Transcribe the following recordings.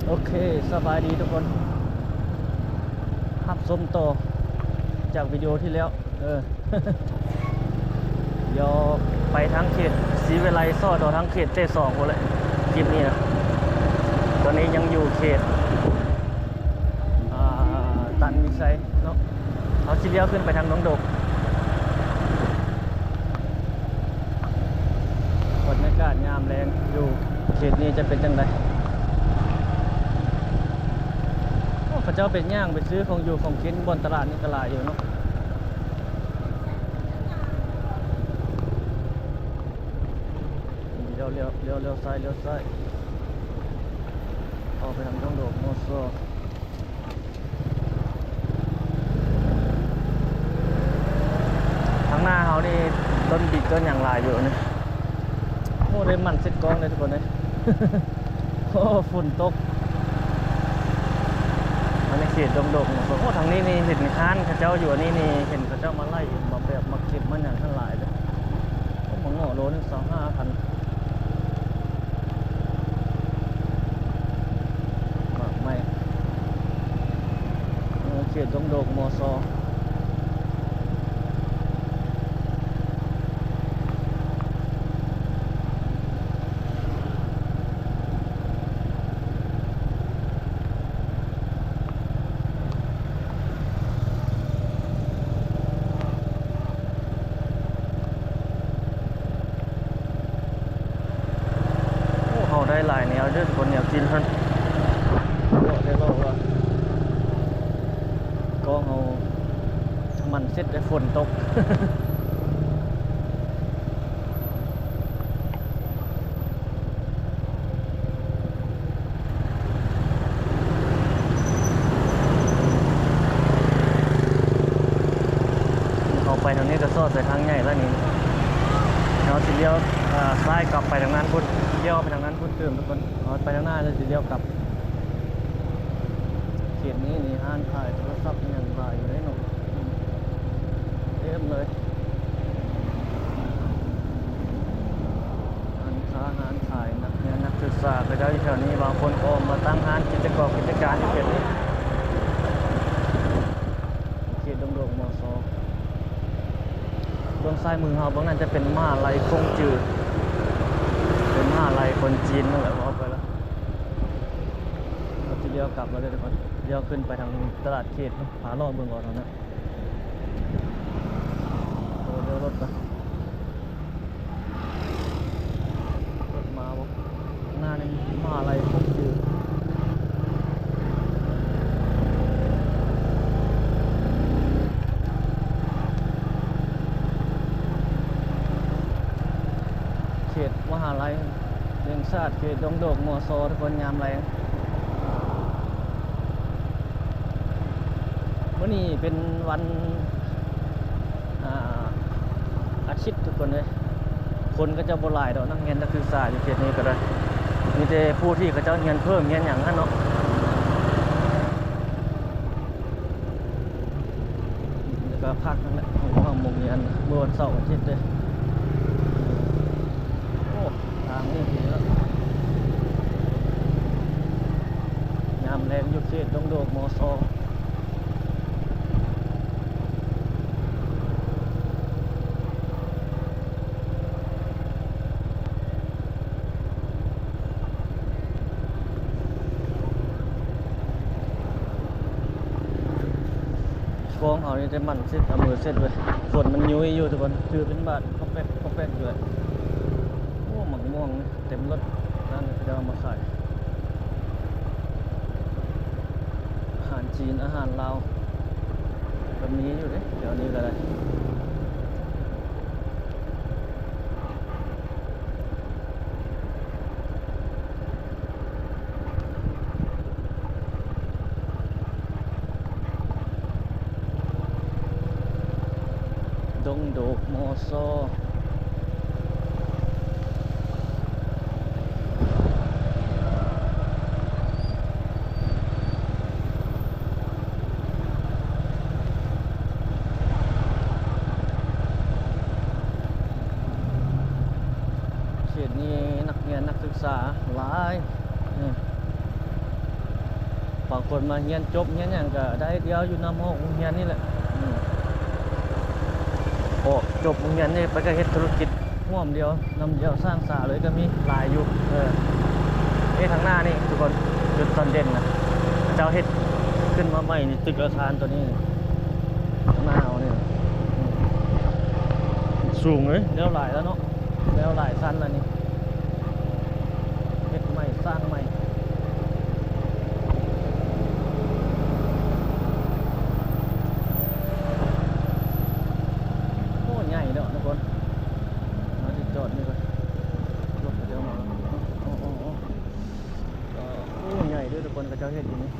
ໂອເຄ ສະບາຍດີທຸກຄົນ ຮັບຊົມຕໍ່ຈາກວິດີໂອທີ່ແລ້ວ ເອີ ດຽວໄປທາງເຂດສີວິໄລ ຊອດຕໍ່ທາງເຂດເຕສອງພຸ້ນແຫຼະ ຄລິບນີ້ນະ. ຕອນນີ້ຍັງຢູ່ເຂດ ອ່າ ຕັນວິໄຊເນາະ ເຮົາຊິລ້ຽວຂຶ້ນໄປທາງດົງໂດກ. ບັນຍາກາດຍາມແລງຢູ່ເຂດນີ້ຈະເປັນຈັ່ງໃດ? ໂອ້ ເຂົາເຈົ້າໄປຍ່າງໄປຊື້ຂອງຢູ່ຂອງກິນບ່ອນຕະຫຼາດນີ້ກໍຫຼາຍຢູ່ເນາະ. ລ້ຽວ ລ້ຽວ ລ້ຽວ ລ້ຽວຊ້າຍ ລ້ຽວຊ້າຍ ອອກໄປທາງດົງໂດກມໍຊໍ. ທາງໜ້າເຮົານີ້ຕົ້ນບິກຕົ້ນຫຍັງຫຼາຍຢູ່ນີ້. ໂອ້ ໄດ້ໝັ້ນເຊັດກ້ອງເດ້ທຸກຄົນເອີຍ. ໂອ້ ຝົນຕົກ ມາໃນເຂດດົງໂດກ. ໂອ້ ທາງນີ້ນີ້ເຫັນຮ້ານເຂົາເຈົ້າຢູ່ ອັນນີ້ນີ້ເຫັນເຂົາເຈົ້າມາໄລ່ ມາແບບມາເກັບມາຫຍັງຫັ້ນຫຼາຍເດ້. ໂອ້ ໝາກເງາະໂລໜຶ່ງຊາວຫ້າພັນ. ໝາກໄມ້ ເຂດດົງໂດກ ມໍຊໍ. ໂອ້ ເຮົາໄດ້ຫຼາຍແນວເດີທຸກຄົນ ແນວກິນເພິ່ນ. ເລາະ ໄດ້ເລາະວ່າ ກ້ອງເຮົານ້ຳມັນເຊັດ ແລະ ຝົນຕົກ. ເຮົາໄປທາງນີ້ກໍຊອດໄປທາງໃຫຍ່ແລ້ວນີ້ ເຮົາຊິລ້ຽວ ເອີ ຊ້າຍກັບໄປທາງນັ້ນພຸ້ນ ລ້ຽວໄປທາງນັ້ນພຸ້ນຕື່ມທຸກຄົນ. ເຮົາໄປທາງໜ້າແລ້ວຊິລ້ຽວກັບ. ເຂດນີ້ນີ້ຮ້ານຂາຍໂທລະສັບອີ່ຫຍັງຫຼາຍຢູ່ເດ້ເນາະ ເຕັມເລີຍ. ຮ້ານຄ້າຮ້ານຂາຍ ນັກຮຽນນັກສຶກສາເຂົາເຈົ້າຢູ່ແຖວນີ້ ບາງຄົນກໍອອກມາຕັ້ງຮ້ານກິດຈະກອບກິດຈະການຢູ່ເຂດນີ້ ເຂດດົງໂດກ ມໍຊໍ. ເບື້ອງຊ້າຍມືເຮົາເບື້ອງນັ້ນຈະເປັນມະຫາໄລກົງຈື ເປັນມະຫາໄລຄົນຈີນນັ້ນແຫຼະ ເວົ້າໄປລະ. ເຮົາຊິລ້ຽວກັບແລ້ວເດີທຸກຄົນ ລ້ຽວຂຶ້ນໄປທາງຕະຫຼາດເຂດເນາະ ພາເລາະເບິ່ງກ່ອນເນາະ. ໂອ້ ລ້ຽວລົດໄປ ລົດມາບໍ່? ໜ້ານີ້ມະຫາໄລຄົງຈື່ ເຂດມະຫາໄລແຫ່ງຊາດ ເຂດດົງໂດກ ມໍຊໍ ທຸກຄົນ ຍາມແລງ. ມື້ນີ້ເປັນວັນ ອ່າ ອາທິດທຸກຄົນເອີຍ ຄົນກໍຈະບໍ່ຫຼາຍດອກ ນັກຮຽນນັກສຶກສາຢູ່ເຂດນີ້ກໍໄດ້ ມີແຕ່ຜູ້ທີ່ເຂົາເຈົ້າຮຽນເພີ່ມຮຽນຫຍັງຫັ້ນເນາະ ແລ້ວກໍພັກຫັ້ນແຫຼະ ເພາະວ່າບໍ່ມີອັນ ມື້ວັນເສົາອາທິດເດ້. ໂອ້ ທາງນີ້ດີແລ້ວ ຍາມແລງຢູ່ເຂດດົງໂດກ ມໍຊໍ. ກ້ອງເຮົານີ້ໄດ້ໝັ້ນເຊັດ ເອົາມືເຊັດເວີຍ ຝົນມັນຍຸຍຢູ່ທຸກຄົນ ຖືເປັນບາດ ປອກແປກ ປອກແປກຢູ່ແຫຼະ. ໂອ້ ໝາກມ່ວງເຕັມລົດ ຮ້ານນີ້ເຂົາເຈົ້າເອົາມາຂາຍ ອາຫານຈີນ ອາຫານລາວ ກໍມີຢູ່ເດ້ ແຖວນີ້ກໍໄດ້. ດົງໂດກ ມໍຊໍ. ເຂດນີ້ນັກຮຽນນັກສຶກສາຫຼາຍ ເອີ. ບາງຄົນມາຮຽນຈົບຮຽນຫຍັງກໍໄດ້ດຽວຢູ່ນຳຫ້ອງໂຮງຮຽນນີ້ແຫຼະ. ອືມ ໂອ້ ຈົບໂຮງຮຽນນີ້ໄປກໍເຮັດທຸລະກິດຮ່ວມດຽວ ນຳດຽວສ້າງສາເລີຍກໍມີຫຼາຍຢູ່. ເອີ ນີ້ທາງໜ້ານີ້ທຸກຄົນ ຈຸດສ່ອນເດັ່ນນະ ເຂົາເຈົ້າເຮັດຂຶ້ນມາໃໝ່ນີ້ ຕຶກອາຄານຕົວນີ້ ທາງໜ້າເຮົານີ້ ອືມ ສູງເລີຍ ແລ້ວຫຼາຍແລ້ວເນາະ ແລ້ວຫຼາຍຊັ້ນແລ້ວນີ້. ເຮັດໃໝ່ ສ້າງໃໝ່. ໂອ້ ໃຫຍ່ເນາະທຸກຄົນ. ມາທີ່ຈອດນີ້ກ່ອນ ລົດເຂົາເຈົ້າມາແລ້ວ. ໂອ້ ໂອ້ ໂອ້ ໂອ້ ໃຫຍ່ເດີທຸກຄົນ ເຂົາເຈົ້າເຮັດຢູ່ນີ້.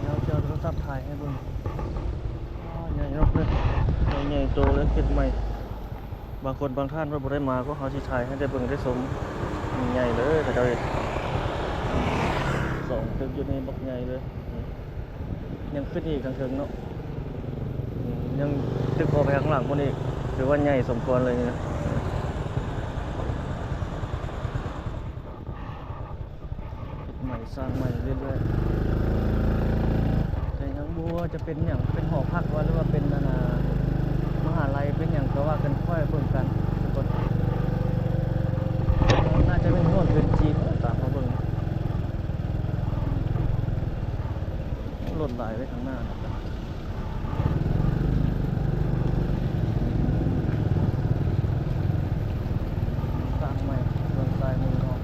ດຽວເອົາໂທລະສັບຖ່າຍໃຫ້ເບິ່ງ. ອໍ ໃຫຍ່ເນາະ ໃຫຍ່ໂຕເລີຍ ເຮັດໃໝ່. ບາງຄົນບາງທ່ານວ່າບໍ່ໄດ້ມາ ກໍເຮົາຊິຖ່າຍໃຫ້ໄດ້ເບິ່ງໄດ້ຊົມ. ໃຫຍ່ເລີຍ ເຂົາເຈົ້າເຮັດສອງຕຶກຢູ່ນີ້ ບັກໃຫຍ່ເລີຍ. ຍັງຂຶ້ນອີກທາງເທິງເນາະ ຍັງຕຶກເຂົ້າໄປຂ້າງຫຼັງພຸ້ນອີກ ຖືວ່າໃຫຍ່ສົມຄວນເລີຍນີ້ນະ. ເຮັດໃໝ່ສ້າງໃໝ່ເລື້ອຍໆ ແຕ່ຍັງບໍ່ຮູ້ວ່າຈະເປັນຫຍັງ ເປັນຫໍພັກບໍ່ ຫຼືວ່າເປັນອັນນ່າ ມະຫາໄລ ເປັນຫຍັງກໍວ່າກັນ ຄ່ອຍເບິ່ງກັນທຸກຄົນ. ໜ້າຈະເປັນເຮືອນ ເຮືອນຈີນ ຕາມມາເບິ່ງ ລົດຫຼາຍເວີຍທາງໜ້ານະ. ສ້າງໃໝ່ເບື້ອງຊ້າຍມືເຮົາ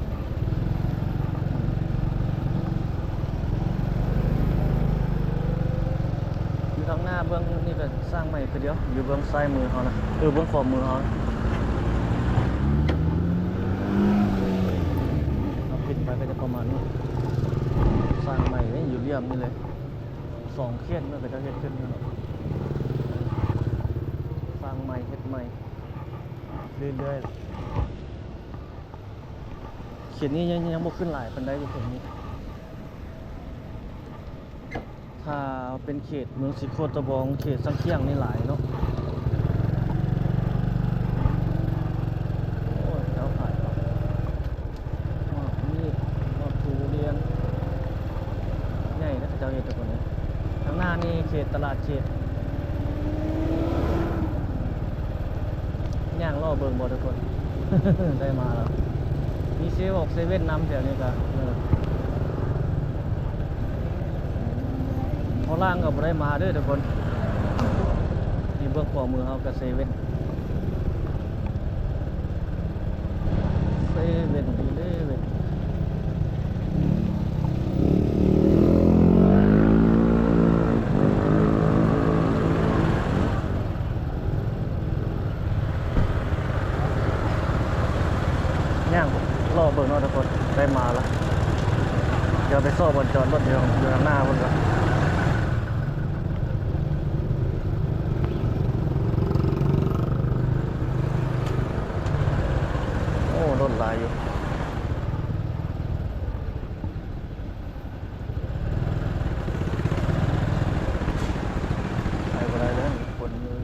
ຢູ່ທາງໜ້າເບື້ອງນີ້ກໍສ້າງໃໝ່ຄືດຽວ ຢູ່ເບື້ອງຊ້າຍມືເຮົານະ ເອີ ເບື້ອງຂວາມືເຮົານະ. ເຮົາຄິດໄປກໍຈະປະມານນີ້ ສ້າງໃໝ່ເດ້ ຢູ່ຫຼ່ຽມນີ້ເລີຍ. ສອງເຂດເນາະ ເຂົາເຈົ້າເຮັດຂຶ້ນເນາະ ສ້າງໃໝ່ ເຮັດໃໝ່ເລື້ອຍໆ. ເຂດນີ້ຍັງ ຍັງບໍ່ຂຶ້ນຫຼາຍປານໃດຢູ່ເຂດນີ້ ຖ້າເປັນເຂດເມືອງສີໂຄດຕະບອງ ເຂດຊາງຂຽງນີ້ຫຼາຍເນາະ. ໂອ້ຍ ເຈົ້າຂາຍເນາະ. ຮອດນີ້ ຮອດພູລຽນ ໃຫຍ່ເດ້ ເຂົາເຈົ້າເຮັດທຸກຄົນເດ້. ທາງໜ້ານີ້ເຂດຕະຫຼາດເຂດ ຍ່າງເລາະເບິ່ງບໍ່ທຸກຄົນ ໄດ້ມາແລ້ວ ມີເຊເວັນ ເຊເວັນນຳແຖວນີ້ກະ ເອີ ພໍລ່າງກໍບໍ່ໄດ້ມາເດີທຸກຄົນ. ນີ້ເບື້ອງຂວາມືເຮົາກໍເຊເວັນ ເຊເວັນອີເລເວັນ ຍ່າງເລາະເບິ່ງເນາະທຸກຄົນ ໄດ້ມາລະ. ດຽວໄປຊອກບ່ອນຈອດລົດຢູ່ ຢູ່ທາງໜ້າພຸ້ນກ່ອນ. ໂອ້ ລົດຫຼາຍຢູ່ ໄປບໍ່ໄດ້ເລີຍ ຄົນຢູ່.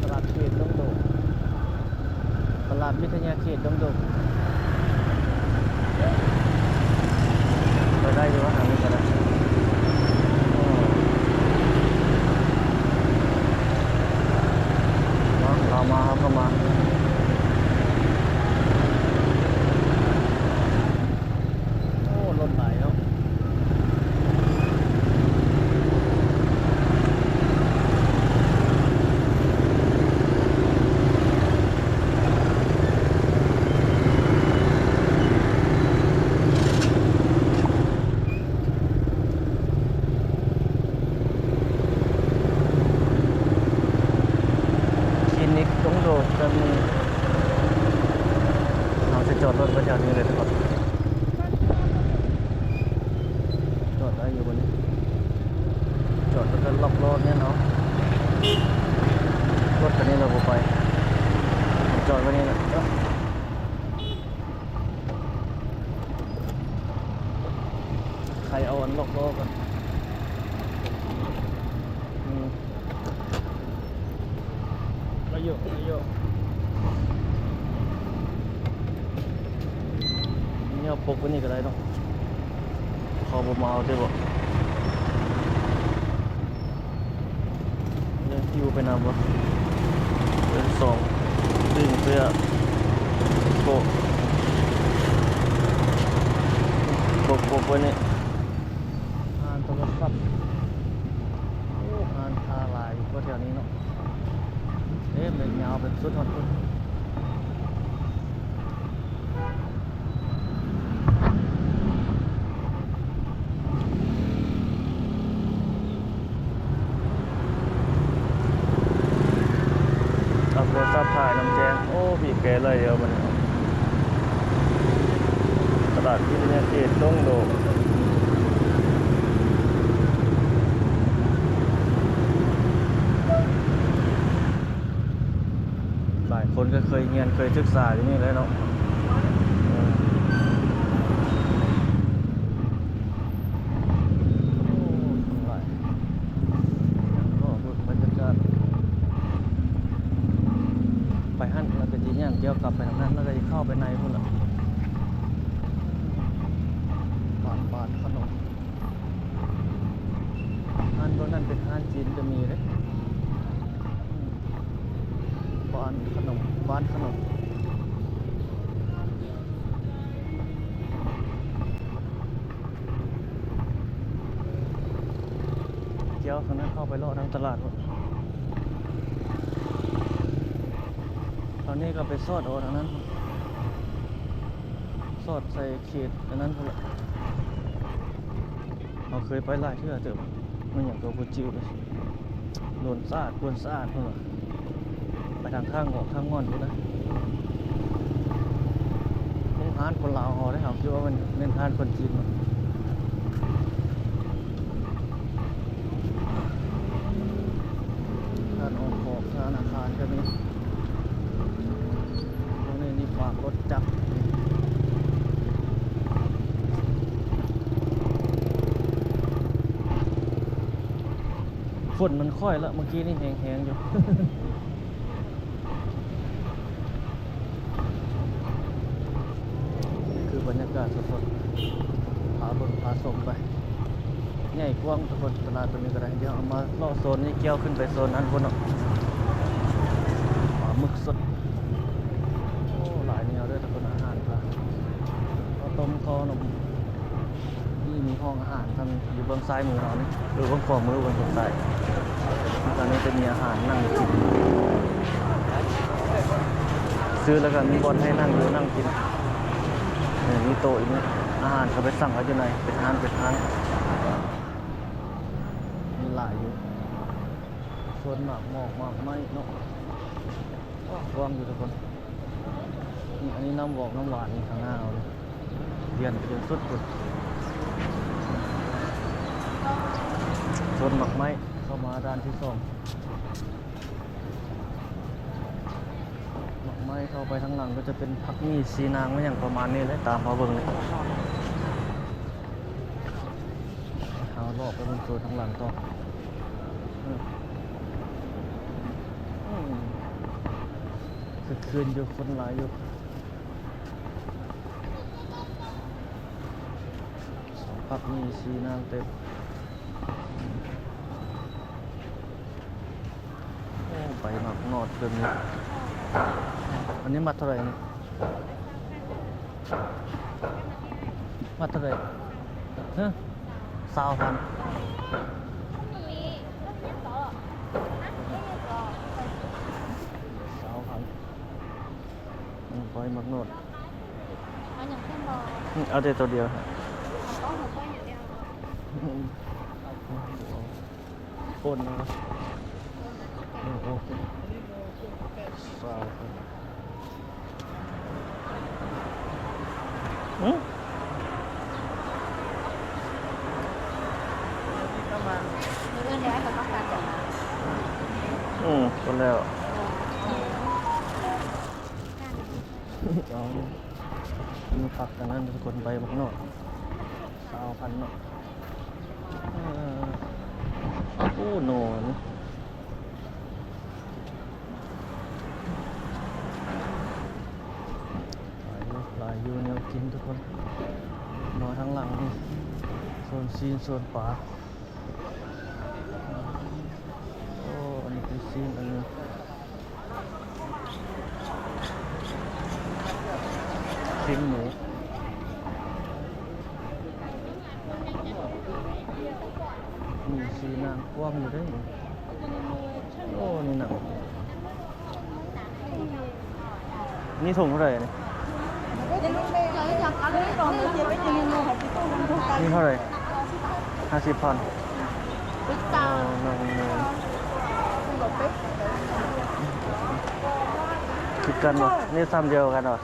ຕະຫຼາດເຂດດົງໂດກ ຕະຫຼາດວິທະຍາເຂດດົງໂດກ ໄປໄດ້ຢູ່ວ່າທາງນີ້ກໍໄດ້. ເນາະ ເຮົາມາ ເຮົາກໍມາ. ໂອ້ ລົດຫຼາຍເນາະ ຄລີນິກດົງໂດກກໍມີ. ເຮົາຊິຈອດລົດໄວ້ແຖວນີ້ເລີຍທຸກຄົນ ຈອດໄດ້ຢູ່ບໍ່ນີ້? ຈອດໄວ້ກໍລັອກລົດນີ້ເນາະ ລົດຄັນນີ້ລະບໍ່ໄປ ຈອດໄວ້ນີ້ແຫຼະ. ລັອກລໍ້ກ່ອນ. ອືມ ໄດ້ຢູ່ ໄດ້ຢູ່. ແນວປົກກວ່ານີ້ກໍໄດ້ເນາະ. ເຂົາບໍ່ມາເອົາຕິບໍ? ຍັງປິວໄປນຳບໍ່? ເປັນສອງດຶງເພື່ອໂປະ ປົກ ປົກໄວ້ນີ້. ຮ້ານໂທລະສັບ. ໂອ້ ຮ້ານຄ້າຫຼາຍກວ່າແຖວນີ້ເນາະ. ເອີ ແມ່ນຍາວໄປສຸດຮອດພຸ້ນ. ເອົາໂທລະສັບຖ່າຍນຳແຈ້ງ. ໂອ້ ບີບແກເລີຍດຽວບັດນີ້. ຕະຫຼາດວິທະຍາເຂດດົງໂດກ. ຫຼາຍຄົນກໍເຄີຍຮຽນເຄີຍສຶກສາຢູ່ນີ້ແຫຼະເນາະ. ໂອ້ ຄົນຫຼາຍ. ເລາະເບິ່ງບັນຍາກາດ ໄປຫັ້ນ ແລ້ວກໍຊິຍ່າງກ່ຽວກັບໄປທາງນັ້ນ ແລ້ວກໍຊິເຂົ້າໄປໃນພຸ້ນລະ. ຮ້ານບານຂະໜົມ. ຮ້ານໂຕນັ້ນເປັນຮ້ານຈີນກໍມີເດ້. ບານຂະໜົມ ບານຂະໜົມ. ກ່ຽວຂ້າງນັ້ນເຂົ້າໄປເລາະທາງຕະຫຼາດພຸ້ນ. ຕອນນີ້ກໍໄປສອດເອົາທາງນັ້ນ ສອດໃສ່ເຂດອັນນັ້ນພຸ້ນລະ. ເຮົາເຄີຍໄປຫຼາຍເທື່ອເຕີບ. ມັນຫຍັງກໍບໍ່ຈື່ເລີຍ. ໂດນສະອາດ ກວນສະອາດພຸ້ນວ່າ. ໄປທາງທາງອອກທາງມ່ອນພຸ້ນນະ. ໂຮງຮ້ານຄົນລາວເຮົາເດ້. ເຮົາຄິດວ່າມັນແມ່ນຮ້ານຄົນຈີນເນາະ. ຮ້ານອອກຂອງ ຮ້ານອາຫານກໍມີ. ໂຕນີ້ນີ້ຝາກລົດຈັກ. ຝົນມັນຄ່ອຍລະ ເມື່ອກີ້ນີ້ແຮງໆຢູ່. ນີ້ຄືບັນຍາກາດສົດໆ ພາເບິ່ງພາຊົມໄປ. ໃຫຍ່ກວ້າງທຸກຄົນ ຕະຫຼາດຕົວນີ້ກໍໄດ້. ດຽວເຮົາມາເລາະໂຊນນີ້ ກ່ຽວຂຶ້ນໄປໂຊນນັ້ນພຸ້ນເນາະ. ປາໝຶກສົດ. ໂອ້ ຫຼາຍແນວເດີທຸກຄົນ. ອາຫານກະ ເຂົ້າຕົ້ມ ເຂົ້າໜົມ. ນີ້ມີຫ້ອງອາຫານນຳ ຢູ່ເບື້ອງຊ້າຍມືເຮົານີ້ ຫຼືເບື້ອງຂວາມື ເບື້ອງທາງຊ້າຍ. ອັນນີ້ຈະມີອາຫານນັ່ງກິນ ຊື້ແລ້ວກໍມີບ່ອນໃຫ້ນັ່ງຢູ່ນັ່ງກິນ. ເອີ ມີໂຕະຢູ່ນີ້. ອາຫານກໍໄປສັ່ງເອົາຢູ່ໃນ ເປັນຮ້ານ ເປັນຮ້ານ. ມີຫຼາຍຢູ່ ສວນໝາກໝອກ ໝາກໄມ້ເນາະ. ກວ້າງຢູ່ທຸກຄົນ. ນີ້ ອັນນີ້ນ້ຳວອກນ້ຳຫວານນີ້ ຂ້າງໜ້າເຮົານີ້ ລຽນໄປຈົນສຸດພຸ້ນ. ສວນໝາກໄມ້ ເຂົ້າມາດ້ານທີສອງ. ໝາກໄມ້ເຂົ້າໄປທາງຫຼັງກໍຈະເປັນຜັກໝີ່ ຊີນາງ ມາຫຍັງປະມານນີ້ແຫຼະ ຕາມມາເບິ່ງນີ້. ເຮົາເລາະໄປເບິ່ງໂຊນທາງຫຼັງຕໍ່. ອືມ ອືມ ຄຶກຄື້ນຢູ່ ຄົນຫຼາຍຢູ່. ຜັກໝີ່ ຊີນາງເຕັມ. ໂອ້ ໃບໝາກໜອດເປັນນີ້. ອັນນີ້ມັດເທົ່າໃດນີ້? ມັດເທົ່າໃດ? ຮະ? ຊາວພັນ. ຊາວພັນ. ອືມ ໃບໝາກໜອດ. ເອົາຫຍັງເພີ່ມບໍ່? ອືມ ເອົາແຕ່ໂຕດຽວ. ເອົາຕົ້ມ ເອົາຕົ້ມຢ່າງດຽວ. ອືມ ເອົາ ເອົາ ປົນເນາະ. ເອີ ໂອເຄ ຊາວພັນ. ຫື? ປະມານ ມື້ອື່ນເດ ເຂົາຕ້ອງການແບບນັ້ນ. ອືມ ກໍແລ້ວ. ເອີ ເອົາ ມີຜັກອັນນັ້ນທຸກຄົນ ໃບໝາກໜອດ ຊາວພັນເນາະ. ເອີ ໂອ້ ໜໍ່ນີ້ ຫຼາຍຢູ່ ຫຼາຍຢູ່ແນວກິນທຸກຄົນ. ມາທາງຫຼັງນີ້ ໂຊນຊີ້ນ ໂຊນປາ. ໂອ້ ອັນນີ້ເປັນຊີ້ນ ອັນນີ້ຊີ້ນໝູ. ມີສີ່ໜັງກວ້າງຢູ່ເດ້. ໂອ້ ນີ້ໜັງ ນີ້ຖົງເທົ່າໃດນີ້? ນີ້ເທົ່າໃດ? ຫ້າສິບພັນ. ໂອ້ ໜັງໝູຄືກັນບໍ່? ນີ້ຊ້ຳດຽວກັນບໍ່?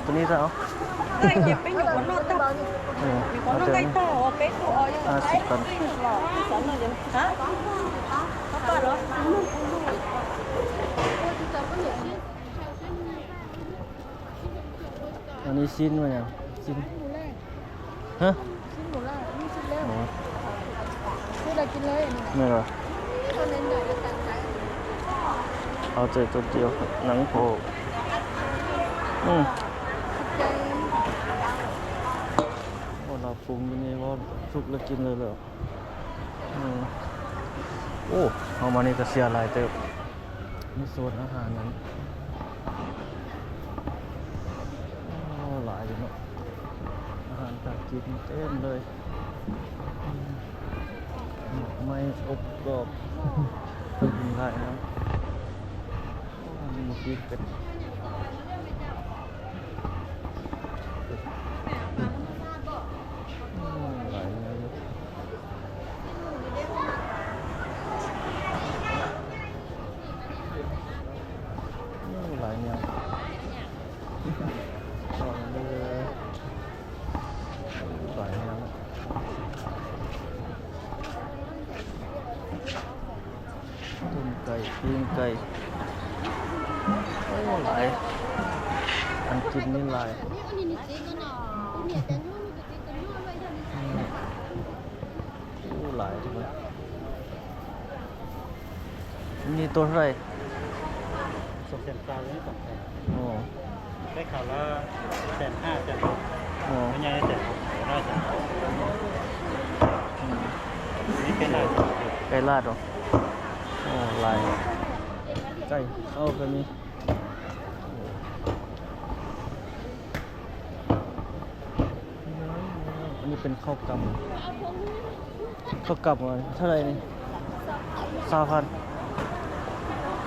ໂຕນີ້ຊະເອົາ. ເອີ ເອົາໂຕນີ້ ຫ້າສິບພັນ. ອັນນີ້ຊີ້ນວ່າຫຍັງ? ຊີ້ນ ຮະ? ຊີ້ນໝູແລ້ວ ມີຊີ້ນແລ້ວ. ອໍ ຊື້ໄດ້ກິນເລີຍອັນນີ້ນະ. ແມ່ນບໍ່? ເອົາໃຈຕົວດຽວ ໜັງໂພ. ອືມ ຂອບໃຈ. ໂອ້ ລາວປຸງຢູ່ນີ້ ເວົ້າສຸກແລ້ວກິນເລີຍແຫຼະ. ອືມ ໂອ້ ເຮົາມານີ້ກໍເສຍຫຼາຍເຕີບ. ມີໂຊນອາຫານນັ້ນ ໂອ້ ຫຼາຍຢູ່ເນາະ ອາຫານການກິນເຕັມເລີຍ. ອືມ ໝາກໄມ້ອົບກອບ ກິນຫຼາຍເນາະ. ໂອ້ ມີປີ້ງເປັດ. ໂອ້ ຫຼາຍແນວຢູ່ ໂອ້ ຫຼາຍແນວ ຫຼາຍແນວ. ຕົ້ມໄກ່ ປີ້ງໄກ່ ໂອ້ ຫຼາຍ ອັນກິນນີ້ຫຼາຍ. ໂອ້ ຫຼາຍເດ້. ນີ້ໂຕເທົ່າໃດ? ສອງແສນຊາວ ນີ້ສອງແສນ. ອໍ ໄດ້ຂາວລະແສນຫ້າ ແສນຫົກ. ອໍ ແມ່ໃຫຍ່ແສນຫົກ ໄດ້ແສນຫົກ. ອືມ ນີ້ໄກ່ລາດ ໄກ່ລາດເນາະ. ໂອ້ ຫຼາຍ ໄກ່ເຂົ້າກໍມີ. ອັນນີ້ເປັນເຂົ້າກຳ ເຂົ້າກຳເທົ່າໃດນີ້? ຊາວພັນ.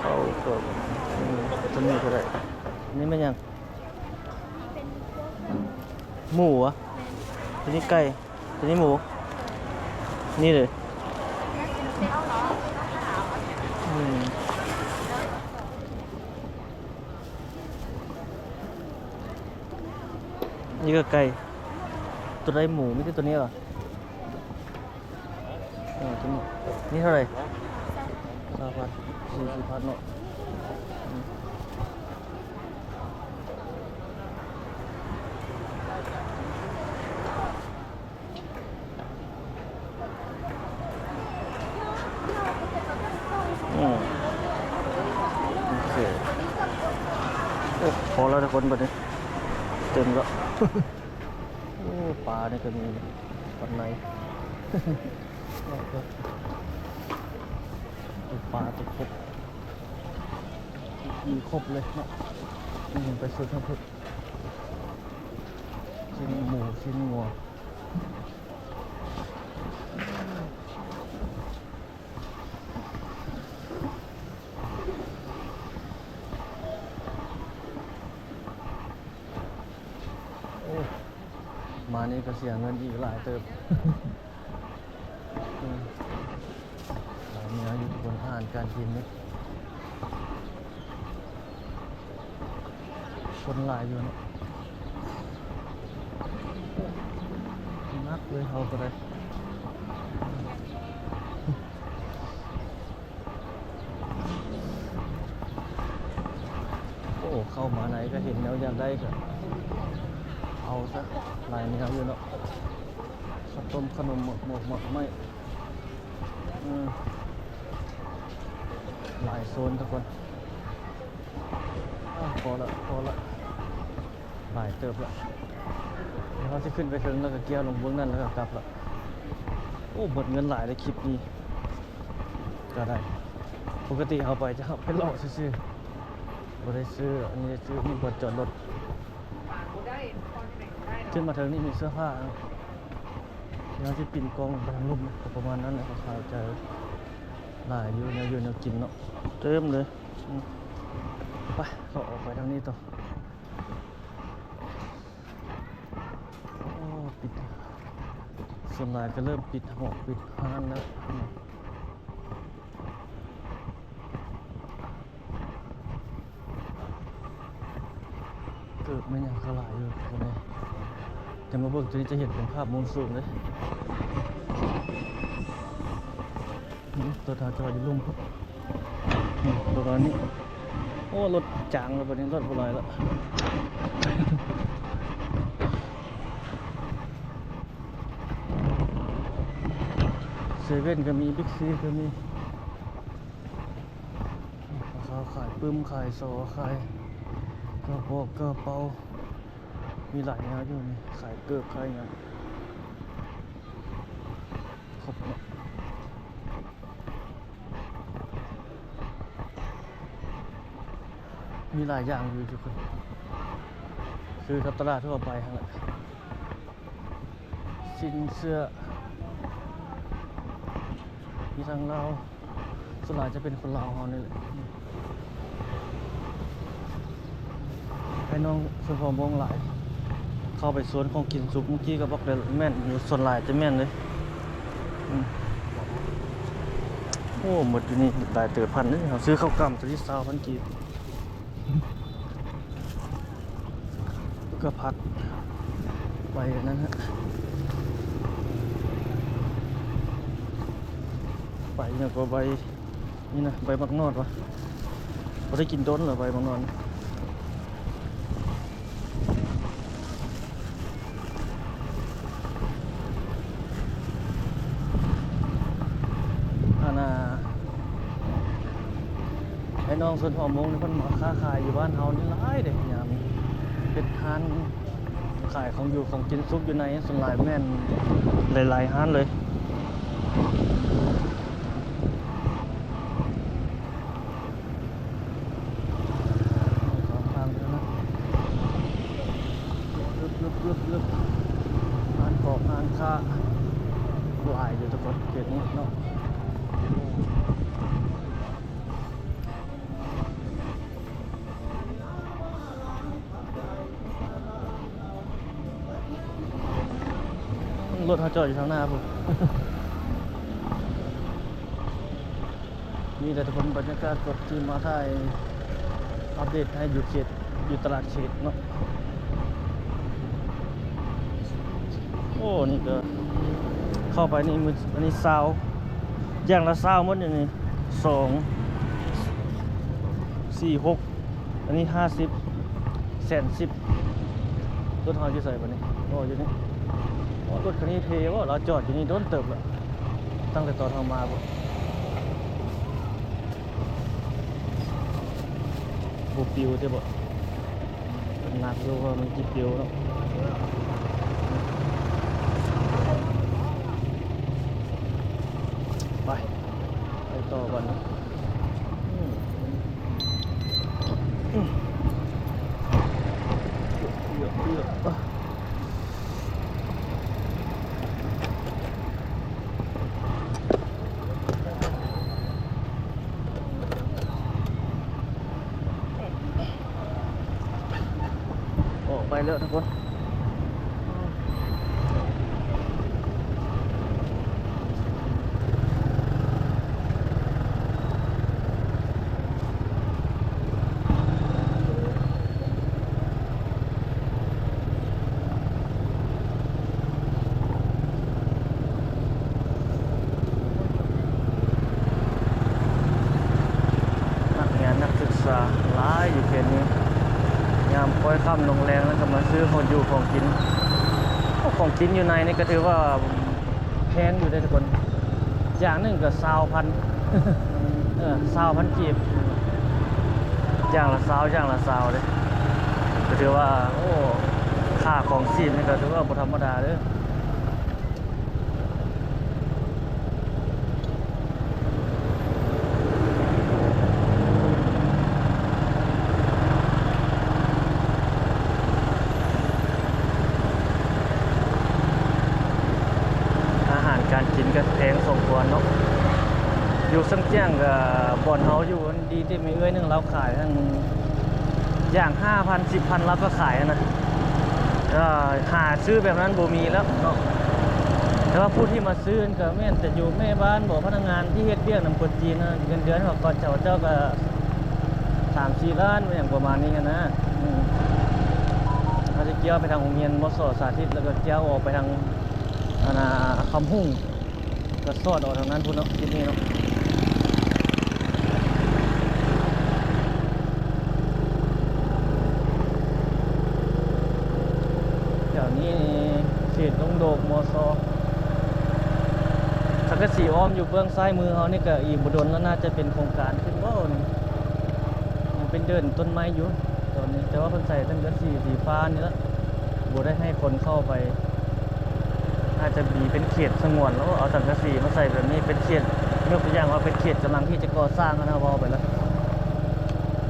ເຂົ້າກຳ ອືມ ຕົວນີ້ເທົ່າໃດ? ອັນນີ້ແມ່ນຫຍັງ? ໝູຫວາ? ຕົວນີ້ໄກ່. ຕົວນີ້ໝູ ນີ້ເດ້. ອືມ ນີ້ກໍໄກ່. ຕົວໃດໝູ? ມີແຕ່ຕົວນີ້ຫວາ? ເອີ ຕົວນີ້. ນີ້ເທົ່າໃດ? ຊາວພັນ ສີ່ສິບພັນເນາະ. ອືມ ອືມ ໂອເຄ. ໂອ້ ພໍແລ້ວທຸກຄົນ ບັດນີ້ເຕັມແລ້ວ. ໂອ້ ປານີ້ກໍມີ ປາໄນ ໂອ້ ປາຕົວຄົບ ມີຄົບເລີຍເນາະ. ອືມ ໄປສຸດທາງພຸ້ນ ຊີ້ນໝູ ຊີ້ນງົວ. ໂອ້ ມານີ້ກໍເສຍເງິນອີກຫຼາຍເຕີບ. ອືມ ຫຼາຍແນວຢູ່ ອາຫານການກິນນີ້ ຄົນຫຼາຍຢູ່ເນາະ. ໜັກເລີຍ ເຮົາກໍໄດ້. ໂອ້ ເຂົ້າມາໃນກໍເຫັນແນວຢາກໄດ້ກໍເອົາຊະ ຫຼາຍແນວຢູ່ເນາະ. ຕົ້ມຂະໜົມໝາກ ໝາກ ໝາກໄມ້ ເອີ ຫຼາຍໂຊນທຸກຄົນ. ອາ ພໍລະ ພໍລະ ຫຼາຍເຕີບລະ. ດຽວເຮົາຊິຂຶ້ນໄປເທິງ ແລ້ວກໍກ່ຽວລົງເບື້ອງນັ້ນ ແລ້ວກໍກັບລະ. ໂອ້ ໝົດເງິນຫຼາຍເດ້ຄລິບນີ້ກໍໄດ້. ປົກກະຕິເຮົາໄປ ຈະເຮົາໄປເລາະຊື່ໆ ບໍ່ໄດ້ຊື້ອັນນີ້ ຊື້ມີບ່ອນຈອດລົດ. ຂຶ້ນມາເທິງນີ້ມີເສື້ອຜ້າ ດຽວເຮົາຊິປິ່ນກ້ອງໄປທາງລຸ່ມ ກໍປະມານນັ້ນແຫຼະ. ເຂົາຂາຍໃຈຫຼາຍຢູ່ ແນວຢູ່ແນວກິນເນາະ ເຕັມເລີຍ. ອືມ ໄປ ເຮົາອອກໄປທາງນີ້ຕໍ່. ໂອ້ ປິດ ສ່ວນຫຼາຍກໍເລີ່ມປິດຫ້ອງປິດຮ້ານແລ້ວ. ອືມ ເກີບແມ່ນຫຍັງກໍຫຼາຍຢູ່ ທຸກຄົນເອີຍ. ຈະມາເບິ່ງໂຕນີ້ ຈະເຫັນເປັນພາບມຸມສູງເດ້. ອືມ ໂຕທາຈອດຢູ່ລຸ່ມພຸ້ນ. ອືມ ໂຕຕອນນີ້ ໂອ້ ລົດຈາງແລ້ວ ບັດນີ້ລົດບໍ່ຫຼາຍແລ້ວ. ເຊເວັ່ນກໍມີ ບິກຊີກໍມີ. ເຂົາຂາຍປຶ້ມ ຂາຍສໍ ຂາຍກະບອກກະເປົາ ມີຫຼາຍແນວຢູ່ນີ້ ຂາຍເກີບ ຂາຍຫຍັງ ຄົບເນາະ. ມີຫຼາຍຢ່າງຢູ່ທຸກຄົນ ຄືກັບຕະຫຼາດທົ່ວໄປຫັ້ນແຫຼະ. ສິ້ນເຊື່ອ ມີທັງລາວ ສ່ວນຫຼາຍຈະເປັນຄົນລາວເຮົານີ້ແຫຼະ. ອ້າຍນ້ອງຊົນເຜົ່າມົ້ງຫຼາຍ ເຂົ້າໄປສວນຂອງກິນສຸກເມື່ອກີ້ກໍບອກໄດ້ແມ່ນຢູ່ ສ່ວນຫຼາຍຈະແມ່ນເລີຍ. ອືມ ໂອ້ ໝົດຢູ່ນີ້ຫຼາຍເຕີບພັນເດ້. ເຮົາຊື້ເຂົ້າກ່ຳໂຕນີ້ຊາວພັນກີບ. ກໍຜັກໃບອັນນັ້ນຮະ ໃບຫຍັງກໍໃບນີ້ນະ ໃບໝາກນອດວະ ບໍ່ໄດ້ກິນດົນແລ້ວໃບໝາກນອດ. ອັນນ່າ ອ້າຍນ້ອງຊົນເຜົ່າມົ້ງນີ້ ເພິ່ນມາຄ້າຂາຍຢູ່ບ້ານເຮົານີ້ຫຼາຍເດ້ ຍາມເຮັດຮ້ານຂາຍຂອງຢູ່ຂອງກິນສຸກຢູ່ໃນ ສ່ວນຫຼາຍແມ່ນຫຼາຍໆຮ້ານເລີຍ. ສອງທາງເດີນນະ ລຶບໆໆ ຮ້ານຂອງຮ້ານຄ້າຫຼາຍຢູ່ທຸກຄົນ ເຂດນີ້ເນາະ. ລົດເຮົາຈອດຢູ່ທາງໜ້າພຸ້ນ. ນີ້ແຫຼະທຸກຄົນ ບັນຍາກາດສົດທີ່ມາຖ່າຍອັບເດດໃຫ້ຢູ່ເຂດ ຢູ່ຕະຫຼາດເຂດເນາະ. ໂອ້ ນີ້ກໍເຂົ້າໄປນີ້ ມື້ ອັນນີ້ຊາວ ຢ່າງລະຊາວໝົດຢູ່ນີ້ ສອງ ສີ່ ຫົກ ອັນນີ້ຫ້າສິບ ແສນສິບ. ລົດເຮົາຢູ່ໃສບັດນີ້? ອໍ ຢູ່ນີ້. ອໍ ລົດຄັນນີ້ເພບໍ່? ລາວຈອດຢູ່ນີ້ດົນເຕີບແລ້ວ ຕັ້ງແຕ່ຕອນເຮົາມາພຸ້ນ. ບໍ່ປິວຕິບໍ່? ໜັກຢູ່ວ່າມັນຊິປິວເນາະ. ໄປ ໄປຕໍ່ບັດນີ້. ອືມ ອືມ ອອກໄປແລ້ວທຸກຄົນ. ນັກຮຽນນັກສຶກສາຫຼາຍຢູ່ເຂດນີ້ ຍາມຄ່ອຍຄ່ຳລົງແລງແລ້ວກໍມາຊື້ຂອງຢູ່ຂອງກິນ. ຂອງກິນຢູ່ໃນນີ້ກໍຖືວ່າ ງຢູ່ເດ້ທຸກຄົນ ຢ່າງໜຶ່ງກໍຊາວພັນ ເອີ ຊາວພັນກີບ ຢ່າງລະຊາວ ຢ່າງລະຊາວເດ້ ກໍຖືວ່າ ໂອ້ ຄ່າຄອງຊີບນີ້ກໍຖືວ່າບໍ່ທຳມະດາເດີ້. ອາຫານການກິນກໍແພງສົມຄວນເນາະ ຢູ່ເຊີງຈຽງກໍ ບ່ອນເຮົາຢູ່ ດີແຕ່ມີເອື້ອຍໜຶ່ງລາວຂາຍຫັ້ນ ຢ່າງຫ້າພັນ ສິບພັນ ລາວກໍຂາຍຫັ້ນນະ ເອີ ຫາຊື້ແບບນັ້ນບໍ່ມີແລ້ວເນາະ ແຕ່ວ່າຜູ້ທີ່ມາຊື້ນັ້ນກໍແມ່ນແຕ່ຢູ່ແມ່ບ້ານບໍ ພະນັກງານທີ່ເຮັດວຽກນຳຄົນຈີນນະ ເງິນເດືອນເຂົາກໍ ເຂົາເຈົ້າກໍສາມສີ່ລ້ານ ຫຍັງປະມານນີ້ຫັ້ນນະ ອືມ ເຮົາຈະກ່ຽວໄປທາງໂຮງຮຽນ ມສ ສາທິດ ແລ້ວກໍກ່ຽວອອກໄປທາງ ອັນນ່າ ຄຳຮຸ່ງ ກໍສອດອອກທາງນັ້ນພຸ້ນເນາະ ຄລິບນີ້ເນາະ ແຖວນີ້ເຂດດົງໂດກ ມສ ສັງກະສີອ້ອມຢູ່ເບື້ອງຊ້າຍມືເຮົານີ້ ກໍອີກບໍ່ດົນແລ້ວ ໜ້າຈະເປັນໂຄງການຂຶ້ນບໍ່ນີ້ ຍັງເປັນເດີ່ນຕົ້ນໄມ້ຢູ່ຕອນນີ້ ແຕ່ວ່າເພິ່ນໃສ່ສັງກະສີສີຟ້ານີ້ລະ ບໍ່ໄດ້ໃຫ້ຄົນເຂົ້າໄປ ອາດຈະມີເປັນເຂດສະຫງວນ ແລ້ວເອົາສັງກະສີມາໃສ່ແບບນີ້ ເປັນເຂດ ຍົກຕົວຢ່າງວ່າເປັນເຂດກຳລັງທີ່ຈະກໍ່ສ້າງຫັ້ນນະ ເວົ້າໄປລະ